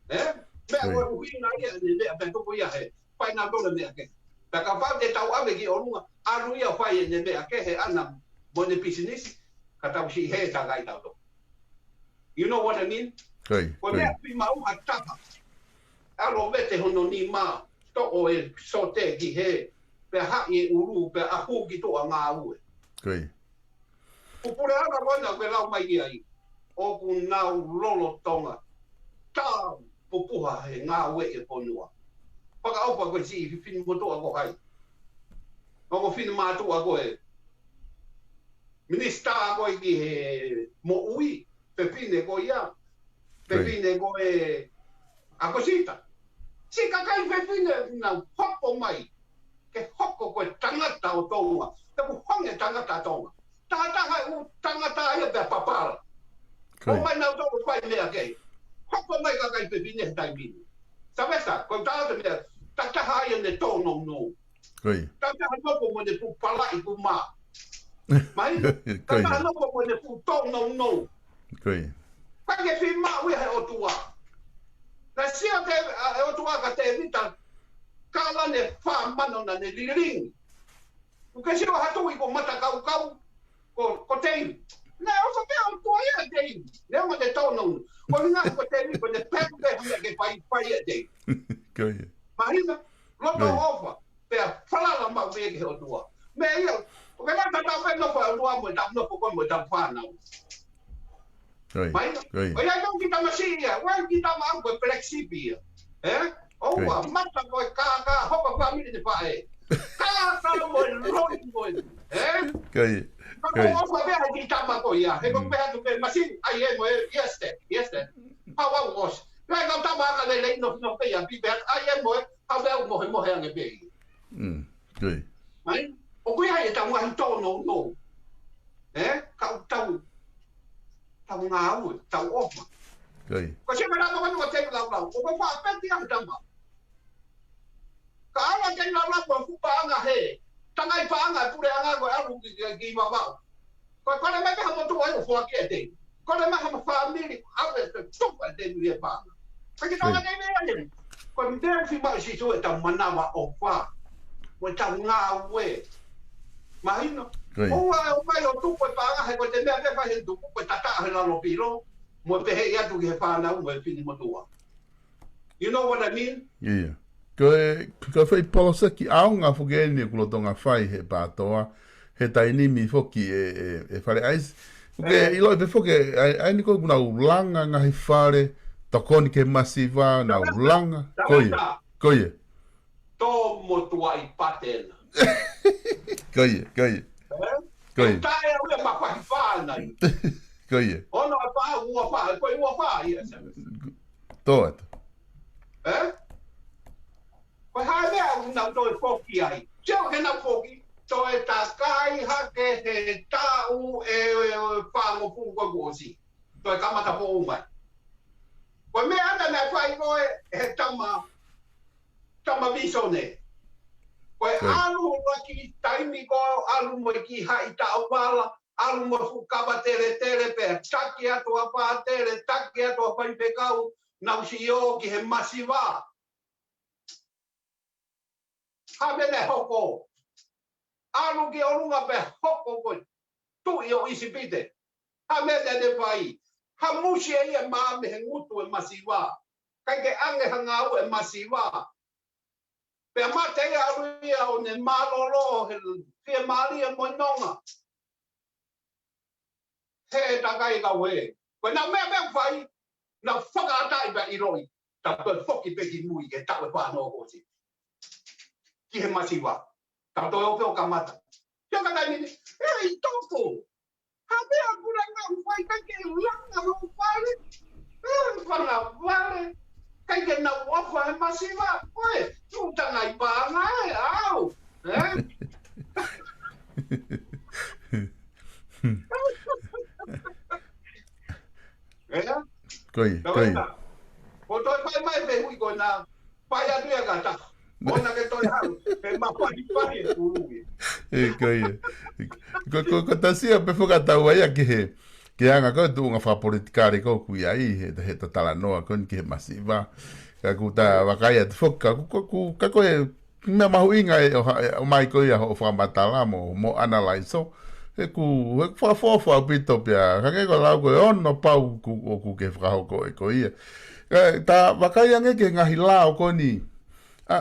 Ē? Meʻa Ko ia. ko e ʻuhinga ia, ne meʻa pē tuku ia he, fai nautolu meʻa kehe. Pea kapau te tau ʻave ki ʻolunga, ʻalu ia fai ʻene meʻa kehe ʻana mo ʻene pisinisi, ka tau siʻi he takai tautolu. You know what I mean? Ko ia. Ko e Ko ia. meʻa fimauha taha. ʻAlu ʻo vete hono nima, toʻo e sote ki he, pea haʻi e ʻulu, pea ʻahu ki tuʻa ngāue. Ko ia. Ko e puleʻanga ko ena ʻoku ke lau mai ki ai. ʻOku nau lolotonga. Tā pupuha he ngāue e fonua. Fakaʻofa ko e siʻi fefine motuʻa ko hai. Ongo fefine mātuʻa ko e. Minisitā ko e ki he moʻui. Fefine ko ia. Ko ia. Fefine ko e. ʻAkosita. Siʻi kakai fefine nau hoko mai. Ke hoko ko e tangata ʻo Tonga. Te ku honge tangata ʻo Tonga. Tangata hai u tangata ia pea papala. Ko ʻO ia. mai nautolu fai meʻa kehe. Hoko mai kakai fefine he taimi ni. Sylvester, ko e tangata meʻa. Tangata hai ʻene tōnounou. Ko ia. Tangata nofo mo ʻene fuʻu palaʻi kumā. Mai? Ko ia. Tangata nofo mo ʻene fuʻu tōnounou. Ko ia. Kae ke fiemaʻu ia he ʻOtua. Naʻe sio te, ʻa, he ʻOtua kia Tēvita, ka lane fā mano naʻa ne lilingi. ʻOku ke sio ha tuʻi ko Matakaukau, ko, ko Tēvita. Naʻe ʻofa pē ʻOtua ia Tēvita. Neongo ʻene tōnounou. Ko e ʻuhinga ko Tēvita, ko ʻene pehē pē ha meʻa ke fai, fai ia Tēvita. Ko ia. Mahino, loto Right. ʻofa, pea falala maʻu pē ki he ʻOtua. Meʻa ia, ʻoku ke laka tau pē nofo ʻa e ʻOtua mo e tau nofo ko mo e tau fānau. Ko ia. Mai, Ko ia. ʻo ia kau ki tamasiʻi ia, ʻo ia ki tama au ko e black sheep ia. Ē? ʻOua, Ko ia. Mata ko e kākā, hoko fāmili ne faʻē. Kākā mo e loi mo e, ē? Ko ia. Ka Ko ia. ko ʻofa pē ʻa e ki tama ko ia, he ko Mm. pē atu pē masiʻi, ʻai e mo e, yes, te, yes, te. Pau au ʻosi. Pea kau tama aka lelei nofo nofo pē ia, pi pē atu, ʻai e mo e, pau pē au mohe mohe ange pē ia. Mm. Ko ia. Mai, ʻoku ʻi ai e tau ngaahi tōnounou. Ē? Kau tau, tau ngāue, tau ʻofa. Ko ia. Ko se mera ko ko te laulau, ko ko fa peti ang tama. Ka ala te laulau ko fu paʻanga he, tangai paʻanga puleʻanga ko e ʻalu ki, ki, ki Vavaʻu. Ko e kole mai pē ha motuʻa ʻo foaki ʻiate ia. Kole mai ha fāmili, ʻave ke tuku ʻiate ia e paʻanga. Ka ki tau Ko ia. ʻiate ia. Ko e meʻa ʻoku fiemaʻu ʻe Sīsū ʻetau manavaʻofa. Mo ʻetau ngāue. Mahino. Ko ia. ʻOua ʻe ʻomai ʻo tuku e paʻanga he ko e meʻa pē ʻe fai he tuku ko e tataʻo he lalo pilo. Mo e pehē atu ki he fānau mo e fini motuʻa. You know what I mean? Ia. Ko e, ko e foʻi poloseki ʻaonga foki eni ʻoku lolotonga fai he PATOA, he taimi ni foki ʻe, ʻe, ʻe Fale ʻAisi. ʻOku ke ʻiloʻi pē foki, ʻa ē, ʻa eni ko ē ʻoku nau langa ngaahi fale, tokoni ki he masiva, nau langa. Ko ia, ko ia. Tō motuʻa ʻi patena. Ko ia, ko ia. Ko ia. Tae au ia ma fahi fānau. Ko ia. Ono a pa ua fa, ko ua fa ia. Tō atu. Ē? Ko e hā e meʻa ʻoku nau toe foki ai? Sio ke nau foki, toe takai hake he taʻu ʻe, ʻe fāngofulu ko ē kuo ʻosi. Toe kamata foʻou mai. Ko e meʻa ʻa e meʻa fai ko ē he tama, tama visone. Ko e ʻalu laki taimi ko ē ʻalu mo e kiʻi haʻi taʻovala, ʻalu mo e fuʻu kava teletele pea taki atu ʻa Pātele, taki atu ʻa Faifekau, nau sio ki he masiva. Hā e meʻa ne hoko? ʻAlu ki ʻolunga pea hoko ko e tuʻi ʻo ʻIsipite. Hā e meʻa ne fai? Hamusi ʻe ia mā mei he ngutu e masiva. ʻIkai ke ʻange ha ngāue e masiva. Pea mate ia ʻalu ia ʻo ne mālōlō he fiemālie mo e nonga. He takai kau he. Ko e nau meʻa meʻa fai, nau fakaʻataʻi pea ʻiloʻi. Tau toe foki pē ki mui ke taʻu ʻe fā noa kuo ʻosi. Ki he masiva. Tau toe ō pē ʻo kamata. Pea ka taimi ni, ʻe ʻi toko. Hā e meʻa ʻoku langa ʻoku fai ʻikai ke langa hoʻo fale. ʻE fanga fale. ʻIkai ke nau ʻofa he masiva. Koe, tuʻu tanga ʻi paʻanga ē, au. Ē? Ē? Ko ia, ko ia. Ko e toe fai mai e fehuʻi ko ena, fai atu ia ka taha. Ona ke toe haʻu, he ma fai fai e kulu ia. Ē, ko ia. Ko, ko, ko e tasi ia pē fakatau ai ia ki he, ki he anga ko ē tuʻunga fakapolitikale ko ē ʻoku ʻi ai, he, he ta talanoa ko eni ki he masiva. Ka ʻoku ta vakai atu foki, ka ʻoku, ʻoku, ʻoku, ka ko e meʻa mahuʻinga ē ʻo ha-, ʻe, ʻomai ko ia hoʻo fakamatala mo, mo analyze. He ʻoku, he ʻoku fakaʻofoʻofa ʻaupito pea, ka ke ko e lau ko ē ono pau ʻoku, ʻoku ke fakahoko ʻe koe ia. Ka, ta vakai ange ki he ngaahi lao ko eni. ʻA,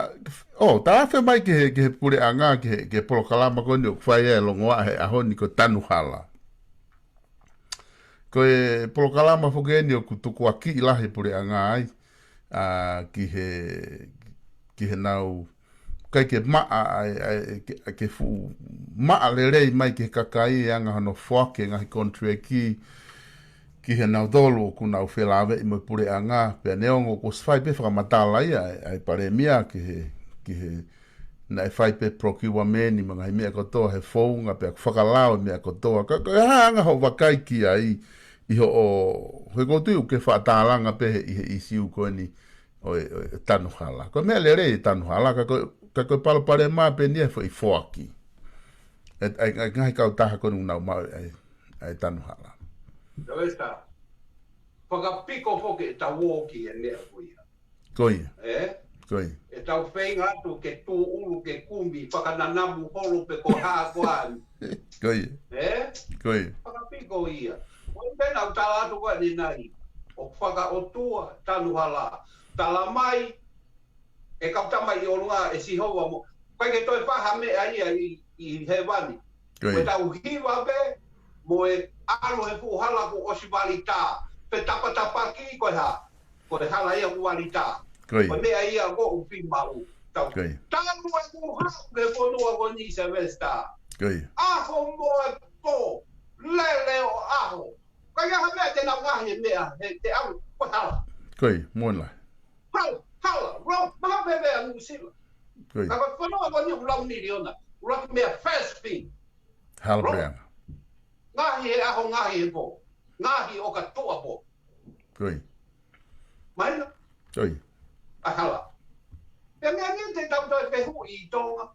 ʻo, ta afe mai ki he, ki he puleʻanga, ki he, ki he polokalama ko eni ʻoku fai ai e longoaʻa he ʻaho ni ko e Tanu Hala. Ko e polokalama foki eni ʻoku tukuakiʻi lahi e puleʻanga ai, ʻa, ki he, ki he nau, ʻikai ke maʻa, ʻa, ʻa, ke, ke fuʻu maʻa lelei mai ki he kakai e anga hono foaki e ngaahi konituleki, ki he nautolu ʻoku nau felāveʻi mo e puleʻanga, pea neongo kuo ʻosi fai pē fakamatala ia, ʻa e, ʻa e palēmia ki he, ki he, naʻe fai pē procurement mo e ngaahi meʻa kotoa he founga pea fakalao e meʻa kotoa. Ka, ka hā e anga hoʻo vakai ki ai ʻi hoʻo, he ʻoku ou tui ʻoku ke fakatalanga pē he, ʻi he ʻīsiu ko eni ʻo e, ʻo e Tanu Hala. Ko e meʻa lelei e Tanu Hala, ka ko, ka ko e palopalema pē eni e foʻi foaki. ʻE, ʻa e, ʻa e ngaahi kautaha ko eni ʻoku nau maʻu ʻa e, ʻa e Tanu Hala. Loresta, fakapiko foki ʻetau ō ki he meʻa ko ia. Ko ia. Ē? Ko ia. ʻEtau feinga atu ke tūʻulu ke kumi, fakananamu holo pe ko e hā koā. Ko ia. Ē? Ko ia. Fakapiko ia. Ko e meʻa naʻa ku tala atu ko eni nai. ʻOku fakaʻotua, Tanu Hala. Tala mai, ʻe kau tama ʻi ʻolunga ʻe Sihova mo. ʻIkai ke toe fai ha meʻa ia ʻi, ʻi hēvani. Ko ia. Ko ʻetau hiva pē, mo e ʻalu he fuʻu hala kuo ʻosi vali tā. Pe tapatapaki ko e hā. Ko e hala ia kuo vali tā. Ko ia. Ko e meʻa ia ʻoku ou fiemaʻu. Tau. Ko ia. Tanu e kuo haʻu ke fonua ko eni Sylvester. Ko ia. ʻAho mo e pō. Lele ʻo ʻaho. ʻIkai ha meʻa te nau ngaohi e meʻa, he te au, ko e hala. Ko ia, mo e lahi. Hala, hala, lau, maha pē meʻa Nuʻusila. Ko ia. Ka ko e fonua ko eni ʻoku lau miliona, ʻuluaki meʻa first thing. Hala. Lau. Puleʻanga. Ngaohi he ʻaho, ngaohi he pō. Ngaohi ʻo ka tuʻa pō. Ko ia. Mahino? Ko ia. ʻA e hala. Pea meʻa ni te tau toe fehuʻi ʻi Tonga.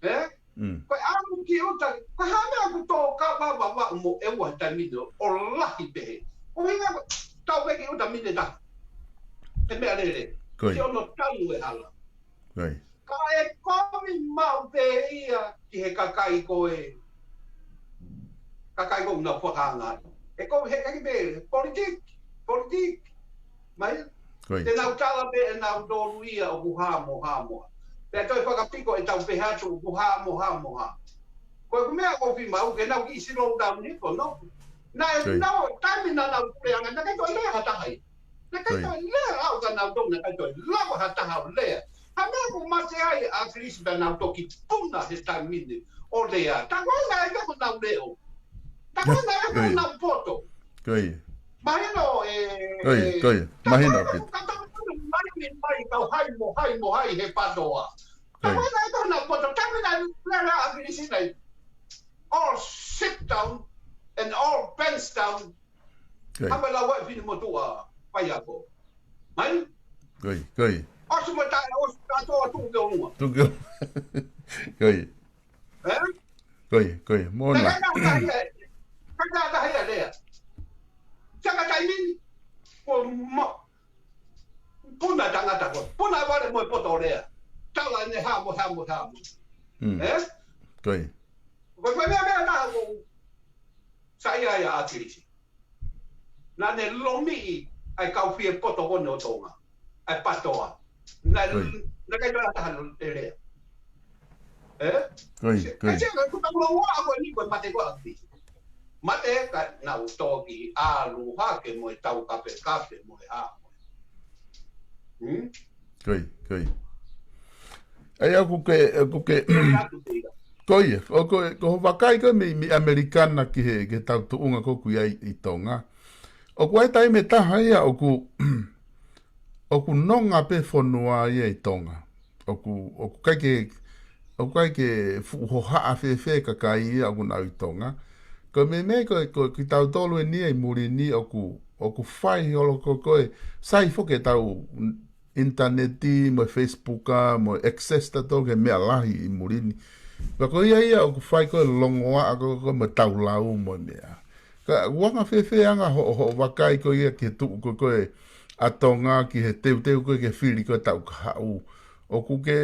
Ē? Mm. Ko e ʻalu ki ʻuta, ko e hā e meʻa ʻoku tō ka vavavaʻu mo e ua he taimi ni ʻo lahi pehē. Ko e hinga ko e tau pē ki ʻuta mineta. He meʻa lele. Ko ia. Ki hono tanu e hala. Ko ia. Ka ʻe kovi maʻu pē ia ki he kakai ko ē, kakai ko ē ʻoku nau fakaanga. ʻE kovi he ʻikai pē politiki, politiki. Mai? Ko ia. Te nau tala pē ʻe nautolu ia ʻoku hā mo hā mo hā. Pea toe fakapiko ʻetau pehē atu ʻoku hā mo hā mo hā. Ko e meʻa ʻoku ou fiemaʻu ke nau kiʻi slow down hifo, no? Naʻe, ko ia, nau, taimi naʻa nau puleʻanga, naʻe ʻikai toe lea ha taha ia. Naʻe ʻikai, ko ia, toe lea au ka nau tau, naʻe ʻikai toe lava ha taha ʻo lea. Ha meʻa ʻoku mate ai ʻa ʻAkilisi pea nau toki puna he taimi ni ʻo lea. Tā ko ē naʻe ʻikai ko ʻenau leʻo. Tā ko ē naʻe ʻikai ko, ko ia, ʻenau poto. Ko ia. Mahino ē, ko ia, ē, ko ia, tā ko ē mahino naʻe ʻikai ko ʻenau poto, mai, mai, mai, kau hai mo hai mo hai he patoa. Tā ko ia, ko ia, naʻe ʻikai ko ʻenau poto, taimi naʻe lea ai ʻa ʻAkilisi naʻe, all sit down and all pants down. Ko ia. Hama lau ai fini motuʻa, faiako. Mai? Ko ia, ko ia. ʻOsi mo tae, ʻosi kātoa tuʻu ki ʻolunga. Tuʻu ki ʻolunga. Ko ia. Ē? Ko ia, ko ia. Mo na. Kai na tahi e, kai na tahi e lea. Saka taimi ni, ko mo, puna tangata ko. Puna vale mo e poto lea. Tala ne hā mo hā mo hā mo. Mm. Ē? Ko ia. Ko e meʻa, meʻa na ko. Saiʻia ʻa ʻAkilisi. Naʻa ne lomiʻi ʻa e kau fie poto ko eni ʻo Tonga. ʻA e patoa. Naʻe, ko ia, naʻe ʻikai toe ʻi ai ha taha ʻe lea. Ē? Ko ia, ko ia. Kae ʻoua ʻe kutau loa ko eni ko e mate ko ē ʻa ʻAkilisi. Mate ka nau toki ʻalu hake mo e tau kapekape mo e hā mo e. Hmm? Ko ia, ko ia. ʻA ia ʻoku ke, ʻoku ke, ko ia, ʻoku, ko hoʻo vakai ko ē mei, mei ʻAmelika na ki he, ki he tau tuʻunga ko ē ʻoku ʻi ai ʻi Tonga. ʻOku ʻi ai e taimi ʻe taha ia ʻoku, ʻoku nonga pē fonua ia ʻi Tonga. ʻOku, ʻoku ʻikai ke, ʻoku ʻikai ke fuʻu hohaʻa fēfē kakai ia ʻoku nau ʻi Tonga. Ko e meimei ko, ko kitautolu eni ia ʻi muli ni ʻoku, ʻoku fai holo ko, ko e sai foki ʻetau ʻinitaneti, mo e Facebook, mo e access tautolu ki he meʻa lahi ʻi muli ni. Pea ko ia ia ʻoku fai ko e longoaʻa ko, ko e mo e tau lau mo e meʻa. Ka ʻoku anga fēfē anga hoʻo, hoʻo vakai ko ia ki he tuʻu ko, ko ē ʻa Tonga ki he teuteu ko ē ki he fili ko ē taʻu kahaʻu. ʻOku ke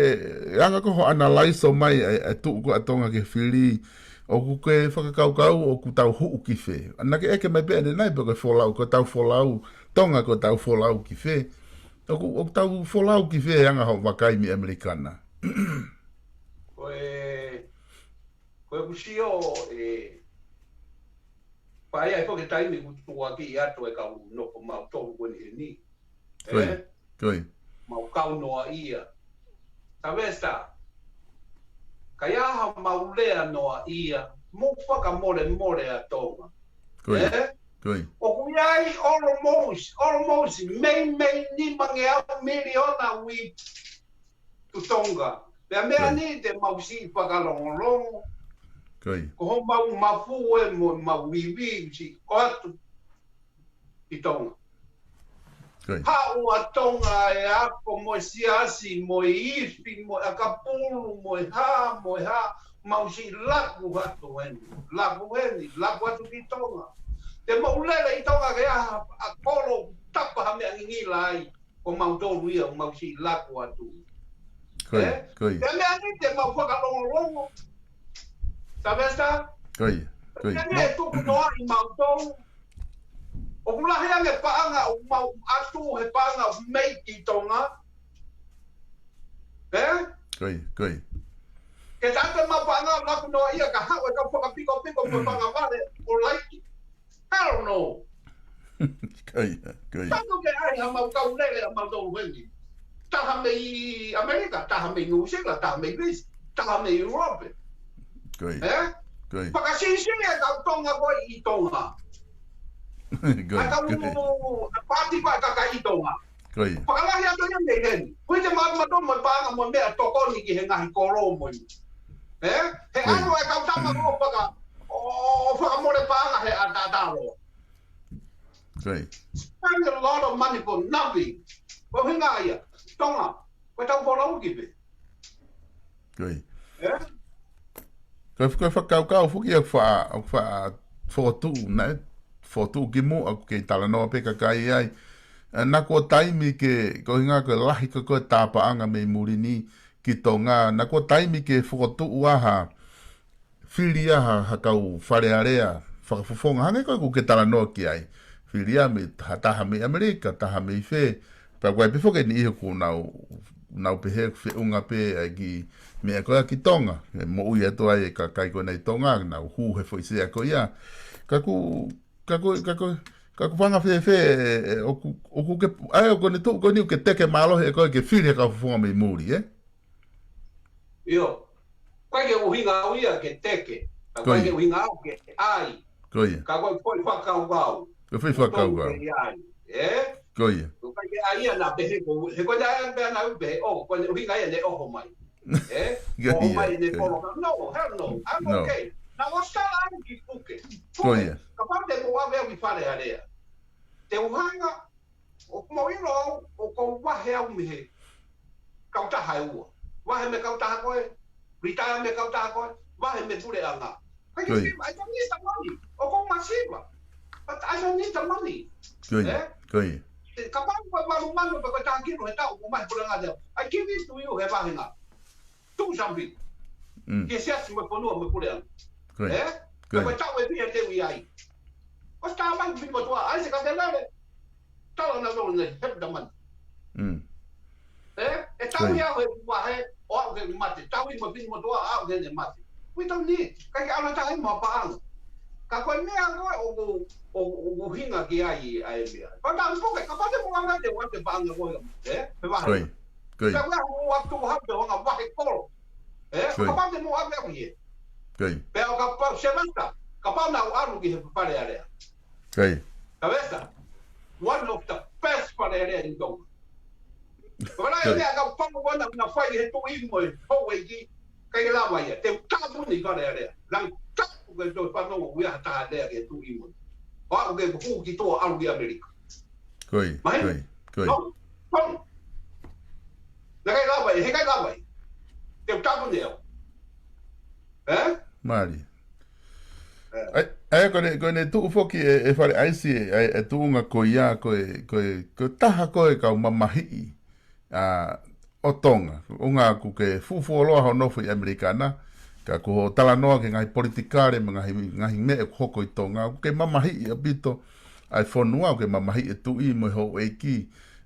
anga ko hoʻo analyze mai e, e tuʻu ko ē ʻa Tonga ki he fili. ʻOku ke fakakaukau ʻoku tau huʻu ki fē. Naʻa ke ʻeke mai pē ʻanenai pe ko e folau, ko e tau folau, Tonga ko e tau folau ki fē. ʻOku, ʻoku tau folau ki fē anga hoʻo vakai mei ʻAmelika na. Ko e, ko e kusio e, pea ʻi ai foki e taimi ʻoku tuʻuaki atu e kau nofo mautolu ko eni heni. Ko ia, ē? Ko ia. Mau kau noa ia. Sylvester, ka ʻi ai ha mau lea noa ia, mou fakamolemole ʻa Tonga. Ko ia. Ē? Ko ia. ʻOku ʻi ai almost, almost, meimei nimangeau miliona ui tu Tonga. Pea meʻa, ko ia, ni te mau siʻi fakalongolongo. Ko ia. Ko homau mafu ē mo mau ivi siʻi ʻoatu ʻi Tonga. Ko ia. Haʻu ʻa Tonga e ako mo e siasi, mo e ifi, mo e ʻakapulu, mo e hā, mo e hā, mau siʻi laku atu heni, laku heni, laku atu ki Tonga. Te mau lele ʻi Tonga ke ʻi ai ha, ha kolo tapa ha meʻa ngingila ai, ko mautolu ia, mau siʻi laku atu. Ko ia, ē? Ko ia. Pea meʻa ni te mau fakalongolongo. Sylvester? Ko ia, ko ia. Pea meʻa ʻe tuku noa ʻi mautolu. ʻOku lahi ange paʻanga ʻoku mau ʻatu he paʻanga ʻoku mei ki Tonga. Ē? Ko ia, ko ia. Ke tau te mau paʻanga laku noa ia ka haʻu e kau fakapikopiko mo e, mm, paʻanga vale ʻo laiki. Hell no. Ko ia, ko ia. Tapu ke ʻai ha mau kau lele ʻa mautolu heni. Taha mei ʻAmelika, taha mei Nuʻusila, taha mei Visi, taha mei ʻIulope. Ko ia. Ē? Ko ia. Fakasisili e kau Tonga ko ē ʻi Tonga. Ko ia, ʻa e kau, ko ia, ʻa e pāti ko ē ʻa e kakai ʻi Tonga. Ko ia. Fakalahi atu ia mei heni. Ko ia te mau mato mo e paʻanga mo e meʻatokoni ki he ngaahi kolo mo ia. Ē? He, ko ia, ʻalu e kau tama ko ē faka-, ʻo, ʻo fakamole paʻanga he ʻataʻatā loa. Ko ia. Spend a lot of money for nothing. Ko e ʻuhinga ia. Tonga, ko e tau folau ki fē. Ko ia. Ē? Ko e, ko e fakakaukau foki ia ʻoku faʻa, ʻoku faʻa fokotuʻu, naʻe fokotuʻu ki muʻa, ʻoku kei talanoa pē kakai ai. ʻa, naʻa kuo taimi ke, ko hinga ko e lahi ko ē ko e tāpaʻanga mei muli ni ki Tonga, naʻa kuo taimi ke fokotuʻu ʻa ha, fili ʻa ha, ha kau Fale Alea fakafofonga, hangē ko ē ʻoku ke talanoa ki ai. Fili ʻa mei, ha taha mei ʻAmelika, taha mei fē, pea ʻoku ʻi ai pē foki e niʻihi ʻoku nau, nau pehē ʻoku feʻunga pē ʻa e kiʻi meʻa ko ia ki Tonga. ʻE moʻui atu ai e kakai ko ena ʻi Tonga, nau hū he foʻi sea ko ia. Ka ʻoku, ka ʻoku, ka ʻoku, ka ʻoku fanga fēfē, ʻe, ʻe, ʻoku, ʻoku ke, ʻa e, ʻoku ne tuʻu ko eni ʻoku ke teke mālohi ʻe koe ke fili he kau fofonga mei muli, ē? ʻIo. ʻOku ʻikai ke ʻuhinga au ia ke teke. ʻOku ʻikai ke ʻuhinga au ke ʻai. Ko ia. Ka ko e foʻi fakakaukau. Ko e foʻi fakakaukau. Ke ʻai. Ē? Ko ia. ʻOku ʻikai ke ʻai ia naʻa pehē ko, he ko e naʻe pehē naʻa pehē, ʻo, ko e ʻuhinga ia ne ʻoho mai. Ē? Ko ʻOho ia, mai ne ko ia. Kolo ka. No, hell no. I'm No. okay. Naʻa ku ʻosi tala atu ki Puke. Ko Puke, ia. Kapau te mou ʻave au ki Fale Alea. Te u hanga, ʻoku mou ʻilo au, ʻoku ou vahe au mei he kautaha ʻe ua. Vahe mei he kautaha ko ē, retire mei he kautaha ko ē, vahe mei he puleʻanga. Ko ia. Ko ia. I don't need the money. ʻOku ou masiva. But I don't need the money. Ko ia. Ē? Ko ia. Ē, kapau ko e valu mano pe ko e taha kilu he taʻu ʻoku ʻomai he puleʻanga te au. I give it to you he vahenga. Do something. Mm. Ke siasi mo e fonua mo e puleʻanga. Ko ia. Ē? Ko ia. Ko e taʻu ʻe fiha te u ʻi ai. ʻOsi tā mai fini motuʻa, ʻai se ka te lele. Tala na lolo ne, have the money. Mm. Ē? ʻE tau Ko ia. ia he vahe, ʻo aʻu ke mate. Tau i mo fini motuʻa, aʻu ke ne mate. We don't need. ʻIkai ke ala taha i mo paʻanga. Ka ko e meʻa ko ē ʻoku, ʻoku, ʻoku ʻuhinga ki ai ʻa e meʻa. Pea tau Puke, kapau te mou ʻave te u ʻave paʻanga ko ē. Ē? He vahe. Ko ia. Ko ia. Pea ʻoku ʻi ai ha ʻū atu ha pe honga vahe kolo. Ē, Ko ia. kapau te mou ʻave au ia. Ko ia. Pea ʻo kapau, Sylvester, kapau naʻa ku ʻalu ki he Fale Alea. Ko ia. Sylvester, one of the best Fale Alea in Tonga. Ko ia. Fale Alea ka pau ʻoku na, na fai he tuʻi mo e houʻeiki, ʻikai ke lava ia. Te u tāpuni Fale Alea. Naʻa ku tāpuni ke toe fanongo ʻoku ʻi ai ha taha lea ki he tuʻi mo. ʻO aʻu ke hū ki tuʻa ʻalu ki ʻAmelika. Ko ia, Mahino? ko ia, ko ia. No, no. Naʻe ʻikai lava ia, he ʻikai lava ia. Te u tāpuni au. Ē? Mālie. Ē. ʻAi, ʻai, ko ʻene, ko ʻene tuʻu foki ʻe, ʻe Fale ʻAisi, ʻe, ʻe, ʻe tuʻunga ko ia, ko e, ko e, ko e taha ko e kau mamahiʻi, ʻa, ʻo Tonga. ʻUhinga ʻoku ke fufuoloa hoʻo nofo ʻi ʻAmelika na, ka ko hoʻo talanoa ki he ngaahi politikale, mo e ngaahi, ngaahi meʻa ʻoku hoko ʻi Tonga, ʻoku ke mamahiʻi ʻaupito ʻa e fonua, ʻoku ke mamahiʻi e tuʻi mo e houʻeiki,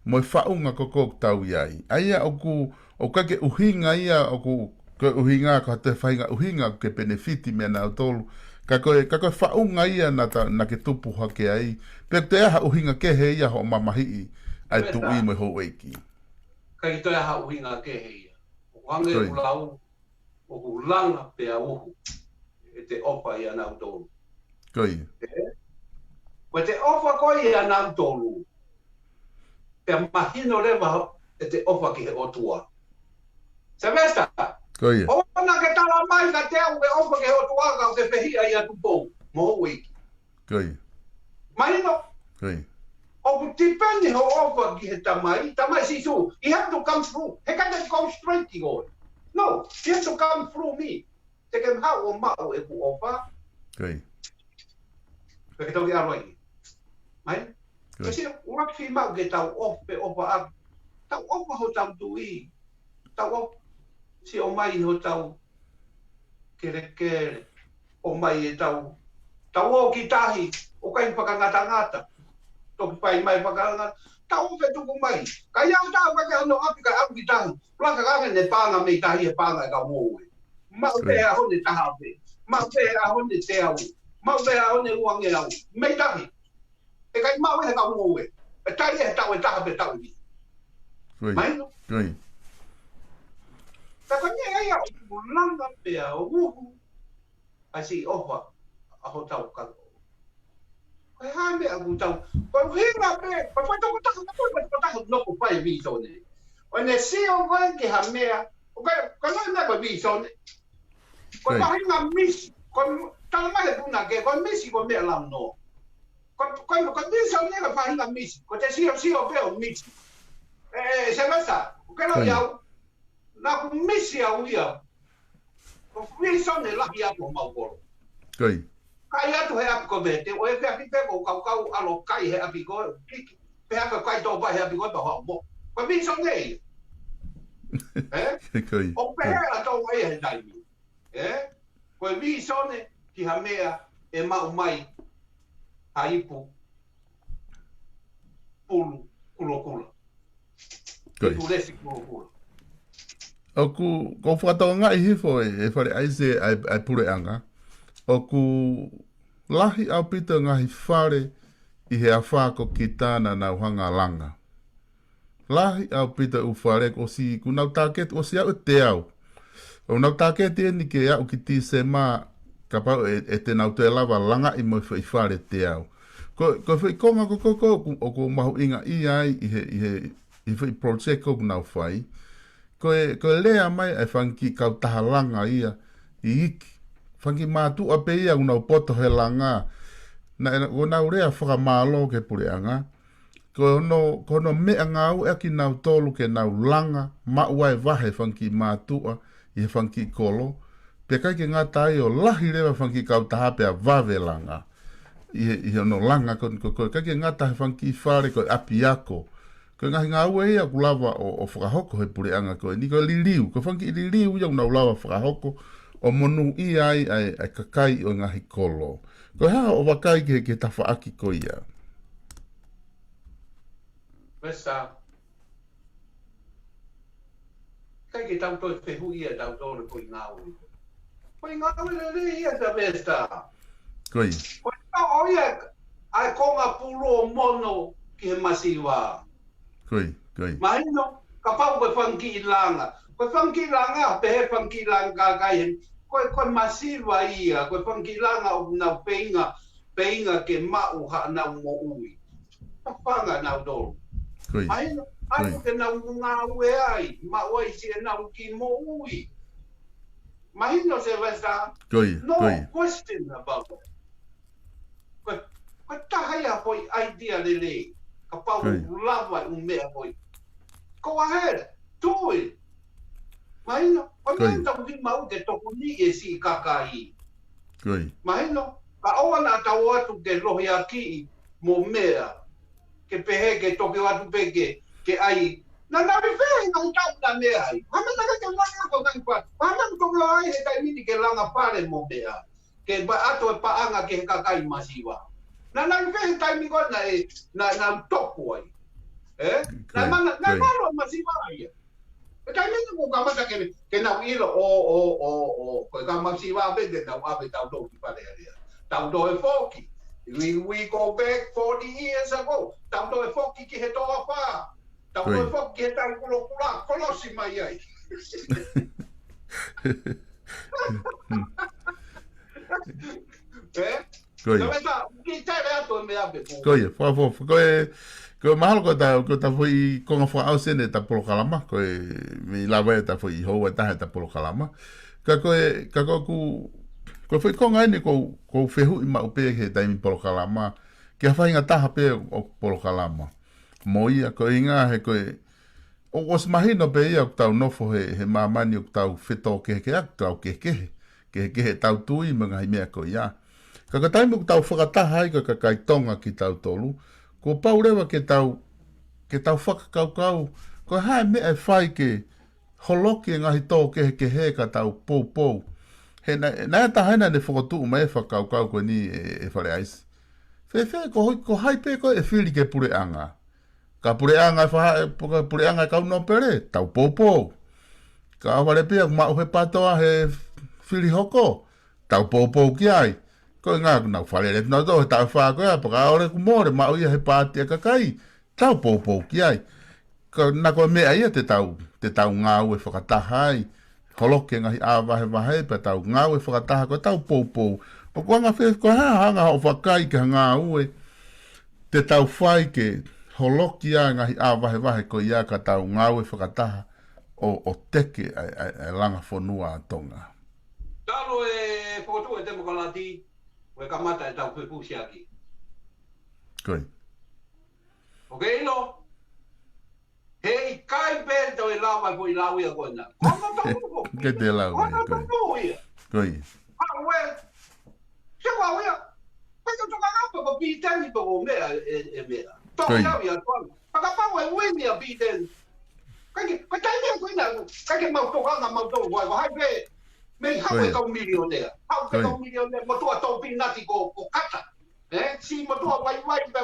mo e faʻunga ko ē ʻoku tau ʻi ai. ʻA ia ʻoku, ʻoku ʻikai ke ʻuhinga ia, ʻoku, ko e ʻuhinga, ko ha toe faʻahinga ʻuhinga ʻoku ke penefiti meia nautolu. Ka ko e, ka ko e faʻunga ia naʻa ta, naʻa ke tupu hake ai. Pe ʻoku toe ʻi ai ha ʻuhinga kehe ia hoʻo mamahiʻi ʻa e Pea tuʻi tā. mo e houʻeiki. ʻIkai toe ʻi ai ha ʻuhinga kehe ia. ʻOku hangē Ko ia. ʻeku lau, ʻoku langa pea uhu ʻete ʻofa ʻia nautolu. Ko ia. Ē? Ko ʻete ʻofa ko ia ʻia nautolu. Pea mahino leva ʻete ʻofa ki he ʻOtua. Sylvester, Ko ia. ʻoua naʻa ke tala mai kiate au ke ʻofa ki he ʻOtua ka ke fehiʻa ʻia Tupou mo houʻeiki. Ko ia. Mahino? Ko ia. ʻOku tipeni hoʻo ʻofa ki he Tamai, Tamai Sīsū. He have to come through. He ʻikai te u go straight ki koe. No, he have to come through me. Te ke haʻu ʻo maʻu ʻeku ʻofa. Ko ia. Pea ke toki ʻalu ai. Mai? Ko ia. Kasi, ʻoua ke fiemaʻu ke tau ʻofa, ʻofa ʻaki. Tau ʻofa hotau tuʻi. Tau ʻofa. Siʻi ʻomai hotau kelekele, ʻomai ʻetau, tau ō ki tahi, ʻoku ʻikai fakangatangata. Toki fai mai fakangatangata. Tau ō ke tuku mai. Ka ʻi ai ha taha ʻoku ʻikai ke ʻi hono ʻapi kae ʻalu ki tahi. Laka kae ʻoange ʻene paʻanga mei tahi he paʻanga ʻe kau ngoue. Maʻu pē Ko ia. he ʻaho ni e taha pē. Maʻu pē he ʻaho ni e teau. Maʻu pē he ʻaho ni e uangeau. Mei tahi. ʻE ʻikai maʻu ia he kau ngoue. ʻE tali ia he taʻu ʻe taha pe taʻu ʻe niʻihi. Ko ia. Mahino? Ko ia. Ka ko e meʻa ia ʻoku langa pea uhu ʻa e siʻi ʻofa ʻa hotau kau. Ko e hā e meʻa ʻoku tau, ko e ʻuhinga pē, ko e tokotaha, ko e tokotaha ʻoku nofo fai e vīsone. ʻO ne sio ko ē ki ha meʻa, ko e, ko e meʻa ko e vīsone. Ko e Ko ia. faʻahinga misi, ko e, tala mai e punake, ko e misi ko e meʻa launoa. Ko, ko, ko e vīsone ko e faʻahinga misi. Ko ʻete siosio pē ʻo misi. ʻE, ʻe, Sylvester, ʻoku ke lau Ko ia. au. Naʻa ku misi au ia. Ko e vīsone lahi atu homau kolo. Ko ia. Kai atu he ʻapi ko ē, te u ʻai pē ʻapi pē ko e kaukau ʻalu kai he ʻapi ko ē, kiki. Pea ka kai tō paʻi he ʻapi ko e pau hau mo. Ko e vīsone ia. Ē? Ko ia. ʻO pehē ʻa Tonga ia he taimi. Ē? Ko e vīsone ki ha meʻa ʻe maʻu mai ha ipu pulu kulokula. Ko ia. Ipu lesi kulokula. ʻOku, ʻoku ou fakatokangaʻi hifo ē, ʻe Fale ʻAisi ʻa e, ʻa e puleʻanga. ʻOku lahi ʻaupito ngaahi fale ʻi he afā ko Kitana naʻa nau hanga ʻo langa. Lahi ʻaupito e ʻū fale kuo ʻosi, kuo nau tāketi, ʻosi aʻu e teau. ʻOku nau tāketi eni ke aʻu ki Tīsema, kapau ʻe, ʻe te nau toe lava langaʻi mo e foʻi fale teau. Ko, ko e foʻi konga ko, ko, ko, ʻoku, ʻoku mahuʻinga ia ai ʻi he, ʻi he, ʻi he foʻi project ʻoku nau fai. Ko e, ko e lea mai ʻa e fanga kiʻi kautaha langa ia ʻi iiki. Fanga kiʻi mātuʻa pē ia ʻoku nau poto he langa. Naʻe, ʻoku nau lea fakamālō ki he puleʻanga. Ko hono, ko hono meʻangāueʻaki nautolu ke nau langa, maʻu ʻa e vahe fanga kiʻi mātuʻa ʻi he fanga kiʻi kolo. Pea ʻikai ke ngata ai ʻo lahi leva fanga kiʻi kautaha pea vave langa. ʻI he, ʻi hono langa ko, ko, ko, ʻikai ke ngata he fanga kiʻi fale ko e ʻapiako. Ko e ngaahi ngāue ia ʻoku lava ʻo, ʻo fakahoko he puleʻanga ko eni, ko e liliu, ko e fanga kiʻi liliu ia ʻoku nau lava fakahoko, ʻo monūʻia ai ʻa e, ʻa e kakai ʻo e ngaahi kolo. Ko e hā hoʻo vakai ki he, ki he tafaʻaki ko ia? Mesa, ʻikai ke tau toe fehuʻia tautolu ko e ngāue. Ko e ngāue lelei ia, Sylvester. Ko ia. Ko e toʻo ia ʻa e konga pulu ʻo mono ki he masiva. Ko ia, ko ia. Mahino, kapau ko e fanga kiʻi langa. Ko e fanga kiʻi langa, pehē fanga kiʻi langa kakai heni. Ko e, ko e masiva ia, ko e fanga kiʻi langa ʻoku nau feinga, feinga ke maʻu haʻanau moʻui. Tafanga nautolu. Ko ia. Mahino, ko ia. ʻAlu ke nau ngāue ai, maʻu ai siʻenau kiʻi moʻui. Mahino, Sylvester. Ko ia, no ko ia. Question about that. Ko, ko e taha ia foʻi idea lelei. Kapau Ko ia. ʻoku lava e ʻū meʻa ko ia. Go ahead, do it. Mahino, ko e Ko ia. meʻa tau ki mau ke tokoni e siʻi kakai. Ko ia. Mahino, ka ʻoua naʻa tau ō atu ke lohiakiʻi mo meʻa. Ke pehē ke toki ō atu pē ke, ke ʻai. Naʻa nau ʻi fē he ngaahi taʻu naʻe ʻi ai? Mahino ke ke langa ko e ngaahi fale. Mahino ko e ʻai he taimi ni ke langa fale mo meʻa. Ke ʻoatu e paʻanga ki he kakai masiva. Naʻa nau ʻi fē he taimi ko ē naʻe, naʻa, naʻa nau toku ai? Ē? Naʻe Ko ia, mana, naʻe ko ia. mana masiva ia. He taimi ni ʻoku kamata ke, ke nau ʻilo, ʻo, ʻo, ʻo, ʻo, ko e kau masiva pē te nau ʻave tautolu ki Fale Alea. Tau toe foki. We, we go back forty years ago. Tau toe foki ki he toafa. Tau Ko ia. toe foki ki he tau kulokula. Kolosi mai ai. Ē? Ko ia. Ka me ta, ki tele atu e meʻa pē ko. Ko ia, fakafoʻou, ko e, ko e mahalo ko ʻeta, ko ʻeta foʻi konga fakaʻosi eni ʻeta polokalama, ko e mei lava ʻeta foʻi houa ʻe taha ʻeta polokalama. Ka ko e, ka ko ʻeku, ko e foʻi konga eni ʻoku, ʻoku ou fehuʻi maʻu pē he taimi polokalama, ki ha faʻahinga taha pē ʻo polokalama. Mo ia, ko e ʻuhinga he ko e, ʻoku ʻosi mahino pē ia ʻoku tau nofo he, he māmani ʻoku tau fetōkehekehe, ʻoku tau kehekehe, kehekehe ʻetau tui mo e ngaahi meʻa ko ia. Ka ko e taimi ʻoku tau fakataha ai ko e kakai Tonga kitautolu, kuo pau leva ke tau, ke tau fakakaukau, ko e hā e meʻa ʻe fai ke holoki e ngaahi tōkehekehe ka tau poupou. He naʻe, naʻe ʻi ai e taha ena naʻe fokotuʻu mai e fakakaukau ko eni ʻe, ʻe Fale ʻAisi. Fēfē, ko hai, ko hai pē ko ē ʻe fili ke puleʻanga? Ka puleʻanga e faha-, ka puleʻanga e kau nōpele, tau poupou. Ka ʻohovale pē ia ʻoku maʻu he PATOA he fili hoko, tau poupou ki ai. Ko e ʻuhinga ʻoku nau fale lelei ʻenau tō he taʻu ʻe fā ko ia, pea ka ʻohovale kuo mole maʻu ia he paati ʻa e kakai, tau poupou ki ai. Ka naʻa ko e meʻa ia te tau, te tau ngāue fakataha ai. Holoki e ngaahi ʻā vahevahe pea tau ngāue fakataha ko ʻetau poupou. ʻOku anga fē, ko e hā, hanga hoʻo vakai ki ha ngāue te tau fai ke holoki ʻa e ngaahi ʻā vahevahe ko ia ka tau ngāue fakataha ʻo, ʻo teke ʻa e, ʻa e, ʻa e langa fonua ʻa Tonga. Talu e fokotuʻu e temokalati, ʻoku kamata ʻetau fepusiaki. Ko ia. ʻOku ke ʻilo, heʻikai pē toe lava e foʻi lau ia ko ena. Ko hono tonu ko. Ke te lau Ko ia, hono ko ia. tonu ia. Ko ia. Aue. Se ko ia. Pea ke toka ngā pē ko Pīteni pē ko meʻa e, e meʻa. Ko ia. Pau ia tuan. Fakapau e wini a Biden. Kae ke, kae taimi ko ina, kae ke mau tokanga mau tau wai, wahai pe. Mei hau e kau milionea. Hau e kau milionea, motuʻa tau pinati ko, ko Kata. Eh, si motuʻa wai wai pe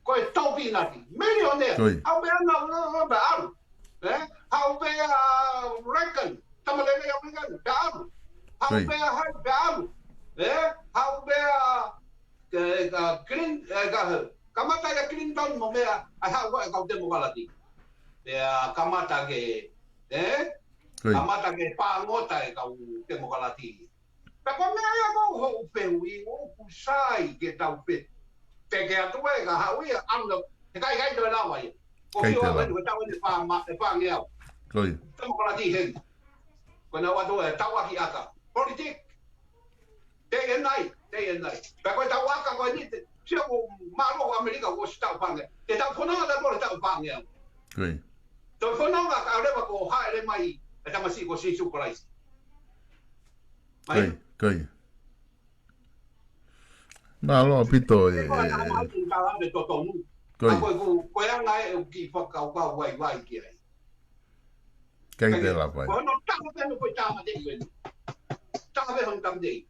ko e tau pinati. Milionea. Hau pe ana, ana, ana, ana, alu. Eh, hau pe a Reagan. Tamalele a Reagan, pe alu. Hau pe a hai, pe alu. Eh, hau pe a Ke, ka Clin-, eh, ka, kamata ia Clinton mo meʻa, ʻai haʻu e kau temokalati. Pea kamata ke, eh? Kamata ke pangota e kau temokalati. Pea ko e meʻa ia ko hoʻo fehuʻi, ʻoku sai ke tau fe-, teke atu e ka haʻu ia, ano, he kai kai toe lava ia. Ko fio ʻalu eni, ko tau eni pā ma-, e pāngeau. Temokalati heni. Ko e nau atu e tau aki aka. Politik. Day and night, day and night. Pea ko e tau aka ko eni, te, sio ko mālō ʻAmelika ko si tau pānge. Te tau fononga ta ko le tau pānge au. Ko ia. Tau fononga ka leva ko haʻele mai e tamasiʻi ko Sīsū Kalaisi. Mai. Ko ia. Mālō ʻaupito e, e, e. Ko e anga e ʻoku fakakaukau vaivai ki ai. Kai te lava ia. Ko hono tama pe no ko e tama te i eni. Tama pe hono tama te i.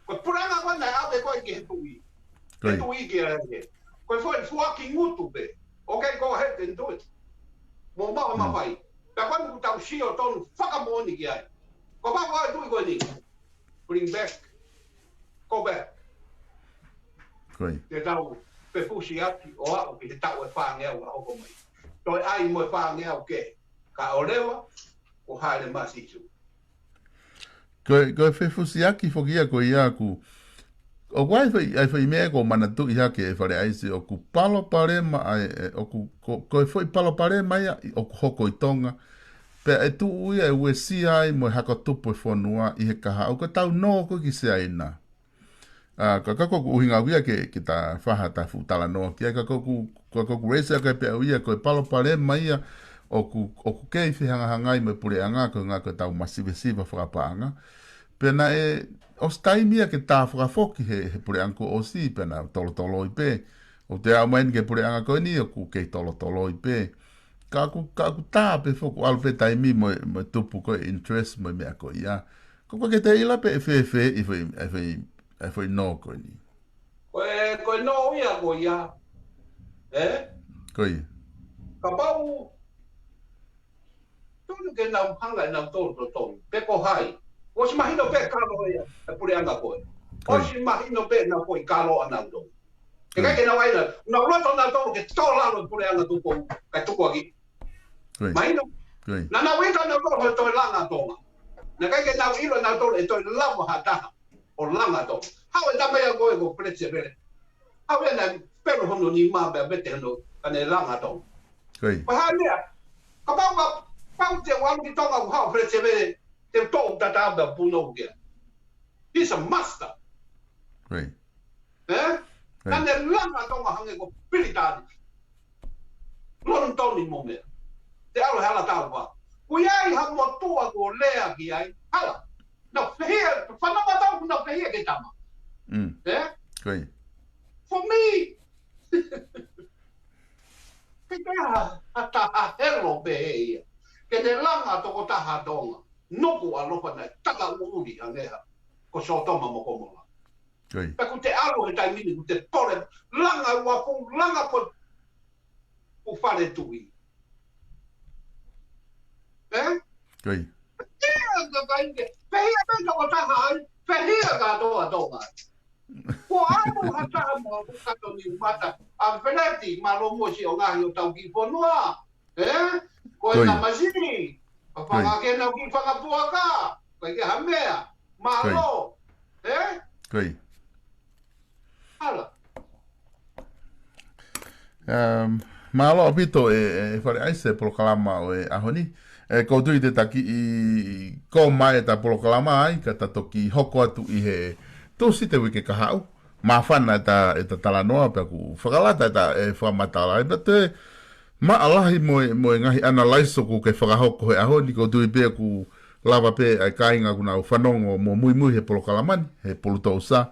Ko e puranga ko ena ʻave ko e ki he tuʻi. He tuʻi ki ai. Ko e foʻi foaki ngutu pe. Okay, go ahead and do it. Mo mau ma fai. Ka ko ena ʻoku tau sio tonu fakamoʻoni ki ai. Ko pau ko e tuʻi ko eni. Bring back. Go back. Ko ia. Te tau fefusiaki ʻo aʻu ki he taʻu e fāngeau ʻa hoko mai. Toe ʻai mo e fāngeau ke. Ka ʻoleva, ko haʻele mai Sīsū. Ko e, ko e fefusiaki foki ia ko ia ʻoku. ʻOku ʻi ai foʻi, ʻi ai foʻi meʻa ʻoku ou manatuʻi hake ʻe Fale ʻAisi ʻoku palopalema ai, e, ʻoku, ko, ko e foʻi palopalema ia ʻoku hoko ʻi Tonga. Pea ʻe tuʻu ia ʻe uesia ai mo e hako tupu e fonua ʻi he kahaʻu ko e tau nō ko ē ki Siaina. ʻA, ka, ka ko ʻeku ʻuhinga ia ke, ke ta faha ta fuʻu talanoa ki ai, ka ko ʻeku, ka ko ʻeku raise ʻaki pē ʻe au ia, ko e palopalema ia ʻoku, ʻoku kei fehangahangai mo e puleʻanga, ko e ʻuhinga ko e tau masivesiva fakapaʻanga. Pea naʻe, ʻosi taimi ia ke ta fakafoki he, he puleʻanga kuo ʻosi, pea naʻe tolotoloi pē. ʻOku te aʻu mai eni ki he puleʻanga ko eni, ʻoku kei tolotoloi pē. Ka ʻoku, ka ʻoku tā pē foki ʻalu pē taimi mo e, mo e tupu ko e interest mo e meʻa ko ia. Ko e ke te ʻilo pē ʻe fēfē ʻi he foʻi, ʻi he foʻi, ʻi he foʻi nō ko eni. Ko e, ko e nō ia ko ia. Eh? Ko ia. Kapau, tonu ke nau hanga ʻe nautolu ʻo tonu. Pe ko hai. ʻOsi mahino pē kalo ia, e puleʻanga ko ē. Ko ia. ʻOsi mahino pē nau ko e kalo ʻa nautolu. ʻIkai ke nau ʻai na, nau loto nautolu ke tō lalo e puleʻanga Tupou, kae tukuakiʻi. Mahino? Naʻa nau ʻilo nautolu ʻe toe langa Tonga. Naʻe ʻikai ke nau ʻilo nautolu ʻe toe lava ha taha ʻo langa Tonga. Haʻu e tama ia ko ē ko Fletcher Vele. Haʻu ia naʻe pelu hono nima pea vete hono, ka ne langa Tonga. Ko e hā e meʻa? Kapau ka, pau te u ʻalu ki Tonga ʻo haʻu Fletcher Vele, te u toʻo tatau pea punou kia. He's a master. Eh? Naʻa ne langa Tonga hangē ko Pilitānia. Lonitoni mo meʻa. Te ʻalu he hala tau pā. Ko ia ʻi ha motuʻa ko lea ki ai. Hala. Nau fehia, fanongo tau nau fehia ke tama. Eh? For me, ke te ha, ha taha helo pē ʻe ia. Ke ne langa tokotaha Tonga. Nuku ʻalofa naʻe taka uʻuli hangē ha. Ko Sōtoma mo Komola. Pea ʻoku te ʻalu he taimi ni, ʻoku te pole, langa ua pu, langa pu, pu fale tuʻi. Eh? Pehia ka kai ke, pehia pē tokotaha ai, pehia ka toa toa ai. Ko ʻalu ha taha mo ʻalu kato ni mata, ʻa Feleti, mālō mo si o ngahi o tau ki fonua. Eh? Ko e tamasiʻi. Papanga ke nau ki fakapuaka. Ko e ke ha meʻa. Mālō. Eh? Hala. Um, mālō ʻaupito e, e Fale ʻAisi e polokalama ʻo e ʻaho ni. E, ʻoku ou tui te ta kiʻi koma e ta polokalama ai, ka ta toki hoko atu ʻi he Tūsite uike kahaʻu. Māfana e ta, e ta talanoa pea ʻoku fakalata e ta, e fakamatala. E pea te, maʻa lahi mo e, mo e ngaahi analyze ʻoku ke fakahoko he ʻaho ni ʻoku ou tui pē ʻoku lava pē ʻa e kāinga ʻoku nau fanongo mo muimui he polokalama ni, he Pulutousa.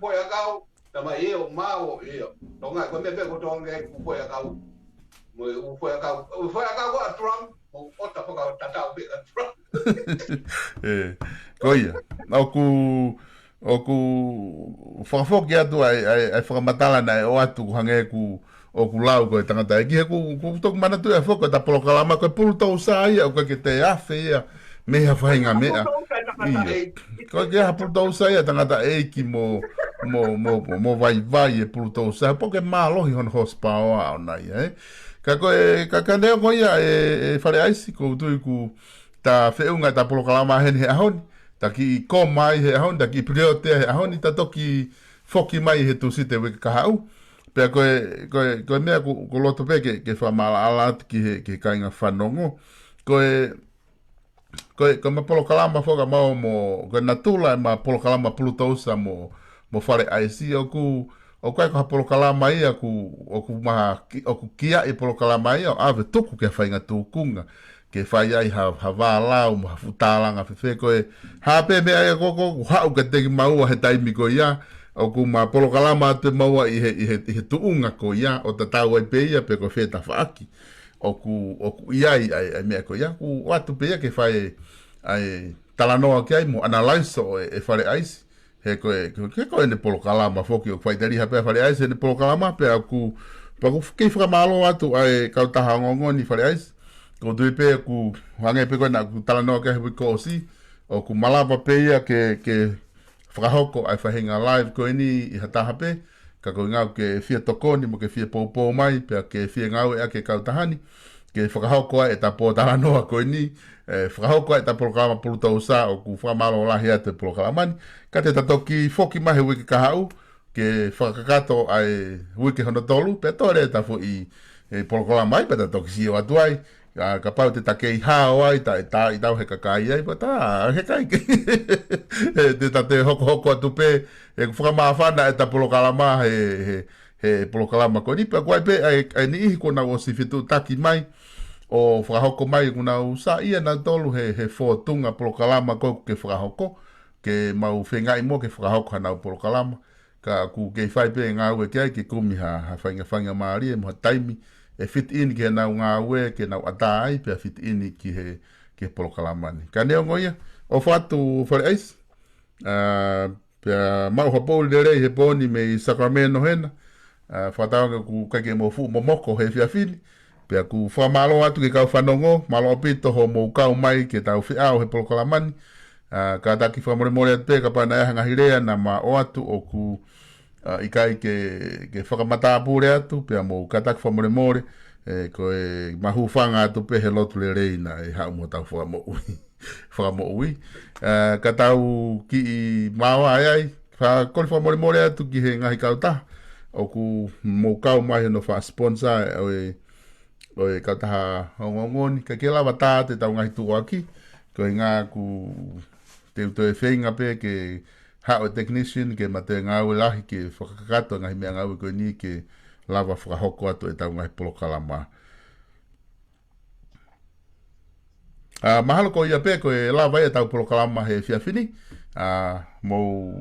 foʻi ʻakau, tama ʻio, mao ʻio. Tonga, ko e meʻa pē ko Tonga ʻoku foʻi ʻakau. Mo e ʻū foʻi ʻakau, ʻū foʻi ʻakau ko ʻa Trump, mo ʻota fakatatau pē ʻa Trump. ʻE, ko ia. ʻOku, ʻoku fakafoki atu ai, ai, ai fakamatala naʻe ʻoatu ko hangē ʻoku, ʻoku lau ko e tangataʻeiki. He ʻoku, ʻoku toki manatu ia foki ko e ta polokalama ko e pulutousa ia, ʻoku ʻikai ke toe afe ia, mei ha faʻahinga meʻa. Ko e ke ha pulutousa ia tangataʻeiki mo, mo, mo, mo, mo vaivai e pulutousa. Pea ʻoku mālohi hono horsepower ʻoʻona ia, ē. Ka ko e, ka, ka neongo ia e, e Fale ʻAisi, ʻoku ou tui ʻoku ta feʻunga ta polokalama heni he ʻaho ni. Ta kiʻi koma ai he ʻaho ni, ta kiʻi pilioti he ʻaho ni, ta toki foki mai he Tūsite uike kahaʻu. Pea ko e, ko e, ko e meʻa ʻoku, ʻoku loto pē ke, ke fakamaʻalaʻala atu ki he, ki he kāinga fanongo. Ko e, ko e, ko e ma polokalama foki ʻa mau mo, ko e natula e ma polokalama pulutousa mo, mo Fale ʻAisi ʻoku, ʻoku ʻikai ko ha polokalama ia ʻoku, ʻoku ma ki-, ʻoku kiaʻi polokalama ia ʻo ʻave tuku ki ha faʻahinga tūkunga. Ke fai ai ha, ha vālau mo ha fuʻu tālanga fēfē ko e. Hā pē meʻa ia ko, ko, ʻoku haʻu kiate kimaua he taimi ko ia, ʻoku ma polokalama atu pē maua ʻi he, ʻi he, ʻi he tuʻunga ko ia, ʻo tatau ai pē ia pe ko fē tafaʻaki. ʻOku, ʻoku ʻi ai, ai, ai meʻa ko ia, ʻoku ʻoatu pē ia ke fai ai talanoa ki ai mo analyze ʻo e, e Fale ʻAisi. He ko e, ko e, ko ʻene polokalama foki ʻoku faʻiteliha pē ʻa Fale ʻAisi, ʻene polokalama pea ʻoku, pea ʻoku kei fakamālō atu ai kautaha ongoongo ni Fale ʻAisi. ʻOku ou tui pē ʻoku hangē pē ko ena ʻoku talanoa ki ai he uike kuo ʻosi, ʻoku malava pē ia ke, ke fakahoko ai faʻahinga live ko eni ʻi ha taha pē, ka ko e ʻuhinga ʻoku ke fie tokoni mo ke fie poupou mai, pea ke fie ngāueʻaki e kautaha ni, ke fakahoko ai e ta pōtalanoa ko eni, ʻe, fakahoko ai e ta polokalama pulutousa ʻoku fakamālō lahi atu e polokalama ni, ka te ta toki foki mai he uike kahaʻu, ke fakakakato ai uike hono tolu, pea toe lele ta foʻi, ʻe, polokalama ai, pea ta toki sio atu ai, ʻa, kapau te ta kei hao ai, ta, ta, ʻi tau he kakai ai, pea ta, he kai ke. ʻE, te ta te hokohoko atu pē, ʻe, ʻoku fakamāfana e ta polokalama, he, he, he polokalama ko eni, pea ko e pē, ʻa e, ʻa e niʻihi kuo nau ʻosi fetuʻutaki mai, ʻo fakahoko mai kuo nau saiʻia nautolu he, he fōtunga polokalama ko ē ʻoku ke fakahoko, ke mau feingaʻi mo ke fakahoko hanau polokalama. Ka ʻoku kei fai pē ngāue ki ai ke kumi ha, ha faʻahinga faingamālie mo ha taimi ʻe fit in ki heʻenau ngāue, ke nau ʻatā ai, pea fit in ki he, ki he polokalama ni. Ka neongo ia, ʻofa atu Fale ʻAisi, ʻa, pea maʻu ha poʻuli lelei he pō ni mei Sacramento hena, ʻa, fakatauange ʻoku ʻikai ke mou fuʻu momoko he efiafi ni, pea ʻoku fakamālō atu ki he kau fanongo, mālō ʻaupito hoʻomou kau mai ke tau feʻao he polokalama ni, ʻa, kātaki fakamolemole atu pē kapau naʻe ʻi ai ha ngaahi lea naʻa ma ʻoatu ʻoku, ʻa, ʻikai ke, ke fakamatāpule atu, pea mou kātaki fakamolemole, ʻe, ko e ma hūfanga atu pē he lotu lelei naʻe haʻu mo hotau fakamoʻui. Fakamoʻui. ʻA, ka tau kiʻi maʻu ai ai, fakakole fakamolemole atu ki he ngaahi kautaha ʻoku mou kau mai hono fakasponsor ʻo e, ʻo e kautaha ongoongo ni, ka ke lava tā ʻetau ngaahi tuʻuaki, ko e ʻuhinga ʻoku teu toe feinga pē ke haʻu e technician ke ma toe ngāue lahi ke fakakakato e ngaahi meʻangāue ko eni ke lava fakahoko atu ʻetau ngaahi polokalama. ʻA, mahalo ko ia pē ko e lava ia ʻetau polokalama he efiafi ni. ʻA, mou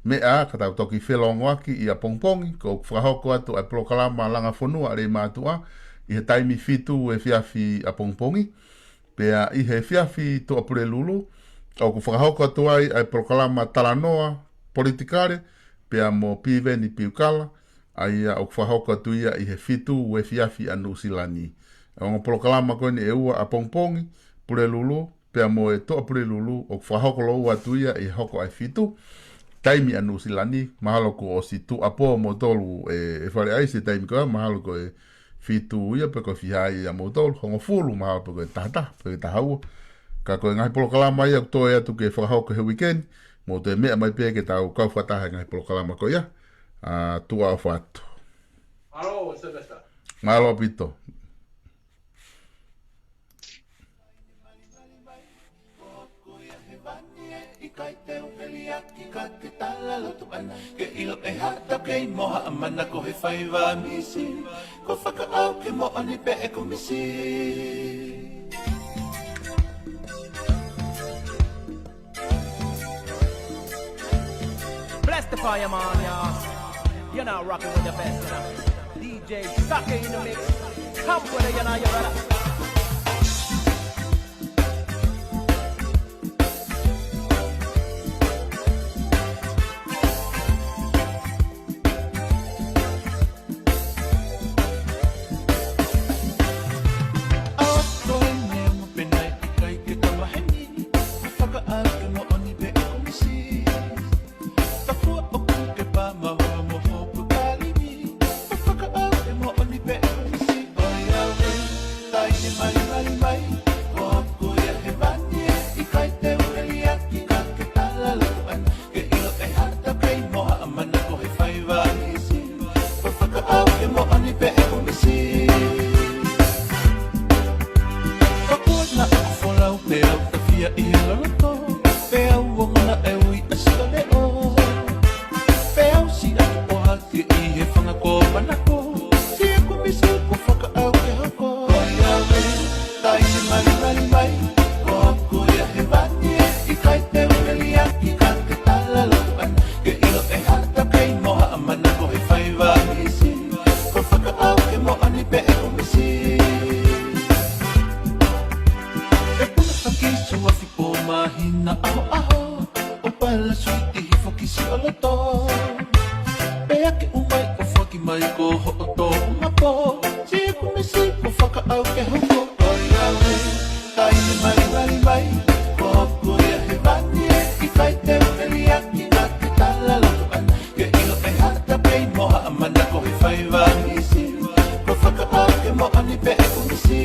meʻa ka tau toki felongoaki ʻi ʻapongipongi, ko ʻeku fakahoko atu ʻa e polokalama Langa Fonua ʻa Leimātuʻa ʻi he taimi fitu efiafi ʻapongipongi. Pea ʻi he efiafi Tuʻapulelulu, ʻoku fakahoko atu ai ʻa e polokalama Talanoa Politikale, pea mo Piveni Piukala, ʻa ia ʻoku fakahoko atu ia ʻi he fitu efiafi ʻa Nuʻusila ni. ʻA e ongo polokalama ko eni ʻe ua ʻapongipongi, Pulelulu, pea mo e Tuʻapulelulu, ʻoku fakahoko lōua atu ia ʻi he hoko ʻa e fitu, taimi ʻa Nuʻusila ni, mahalo kuo ʻosi tuʻapō moutolu ʻe, ʻe Fale ʻAisi he taimi ko ia, mahalo ko e fitu ia pe ko e fiha ia ʻa moutolu, hongofulu, mahalo pe ko e tahataha, pe ko e tahaua. Ka ko e ngaahi polokalama ia ʻoku toe atu ke fakahoko he uike ni, mou toe meʻa mai pē ke tau kau fakataha he ngaahi polokalama ko ia. ʻA, tuʻa ʻofa atu. Mālō, Sylvester. Mālō ʻaupito. ʻIkai te u heliaki ka ke tala lotu ʻana, ke ʻilo ʻe haʻatau kei mo haʻa manako he faiva misi, ko e fakaʻau ke moʻoni pē ʻeku misi. Bless the fire, man, yeah. You're now rocking with the best, you know. D J Sake in the mix. Come with it, you know, you better. ʻA, ko e meʻa mo pena ʻikai ke tau maheni, fakaʻau ke moʻoni pē ʻeku misi. Ka kuo ʻoku ke pā maua mo hoku talimi, fakaʻau ke moʻoni pē ʻeku misi. ʻOiauē, taimi malimali mai, ko hoku ia he vani ē, ʻikai te u heliaki ka ke tala lotu ʻana, ke ʻilo ʻe haʻatau kei mo haʻa manako he faiva misi, ko e fakaʻau ke moʻoni pē ʻeku misi. Ka kuo naʻa ku folau pea u tafia ʻi he loloto, pea u ongo naʻe ui ʻa siʻo leʻo. Pea u siʻaki ʻohake ʻi he fanga ko manako, siʻeku misi ko e fakaʻau ke hoko. ʻOiauē, taimi malimali mai, ko hoku ia he vani ē, ʻikai te u heliaki ka ke tala lotu ʻana, ke ʻilo ʻe haʻatau kei mo haʻa manako he faiva misi, ko e fakaʻau ke moʻoni pē ʻeku misi. ʻE puna haki suafi pō māhina ʻahoʻaho, ʻo pala suiti hifo ki siʻo loto. Pea ke ʻomai ʻo foaki mai ko hoʻo tōʻonga pō, siʻeku misi ko e fakaʻau ke hoko. ʻOiauē, taimi malimali mai, ko hoku ia he vani ē, ʻikai te u heliaki ka ke tala lotu ʻana, ke ʻilo ʻe haʻatau kei mo haʻa manako he faiva misi, ko e fakaʻau ke moʻoni pē ʻeku misi.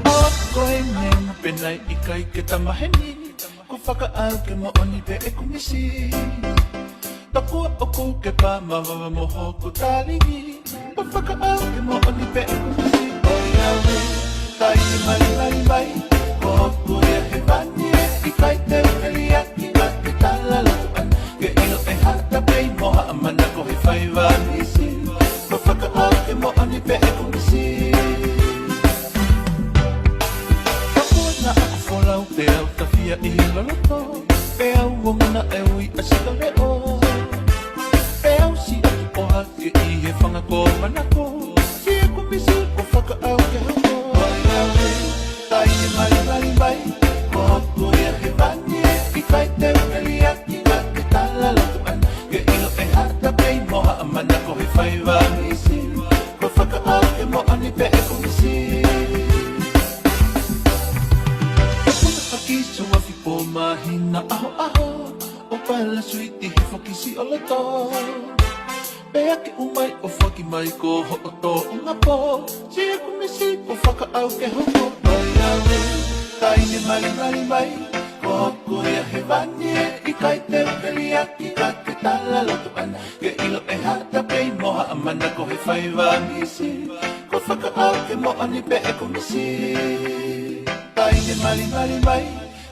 ʻA, ko e meʻa mo pena ʻikai ke tau maheni, ko e fakaʻau ke moʻoni pē ʻeku misi. Ka kuo ʻoku ke pā maua mo hoku talimi, ko e fakaʻau ke moʻoni pē ʻeku misi. ʻOiauē, taimi malimali mai, ko hoku ia he vani ē, ʻikai te u heliaki ka ke tala lotu ʻana, ke ʻilo ʻe haʻatau kei mo haʻa manako he faiva misi, ko e fakaʻau ke moʻoni pē ʻeku misi. Ia ʻi he loloto, pea u ongona e ui ʻa Sika Leʻo. Pea u siʻaki ʻo hake ʻi he fanga ko Manako. Sika Misi ko fakaʻau ke hoko. Oi, ʻa e taimi malimali mai, ko hoku ia he vani ē, ʻikai te u liʻaki ka ke tala loto ʻana. Ke ʻilo ʻe Hata Pei mo Haʻa Manako he faiva misi, ko fakaʻau ke moʻoni pē ʻeku misi. He puna ʻaki suafi pō māhina ʻahoʻaho, ʻo pala suiti he fokisi ʻo loto. Pea ke ʻomai ʻo foaki mai ko hoʻo tōʻonga pō, Sika Misi ko fakaʻau ke hoko. Oi, ʻa e taimi malimali mai, ko hoku ia he vani ē, ʻikai te u liʻaki ka ke tala loto ʻana. Ke ʻilo ʻe Hata Pei mo Haʻa Manako he faiva misi, ko fakaʻau ke moʻoni pē ʻeku misi. Taimi malimali mai,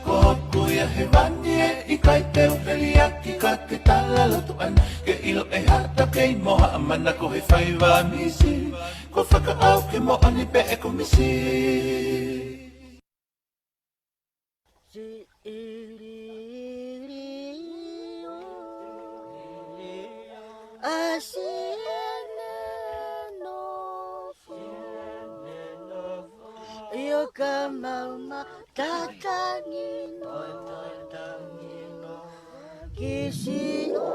ko hoku ia he vani ē, ʻikai te u liʻaki ka ke tala loto ʻana. Ke ʻilo ʻe Hata Pei mo Haʻa Manako he faiva misi, ko fakaʻau ke moʻoni pē ʻeku misi. Siʻiliʻili ʻo ʻasi ʻene nofo. ʻIo ka mau ma tatangi no. Kisi no.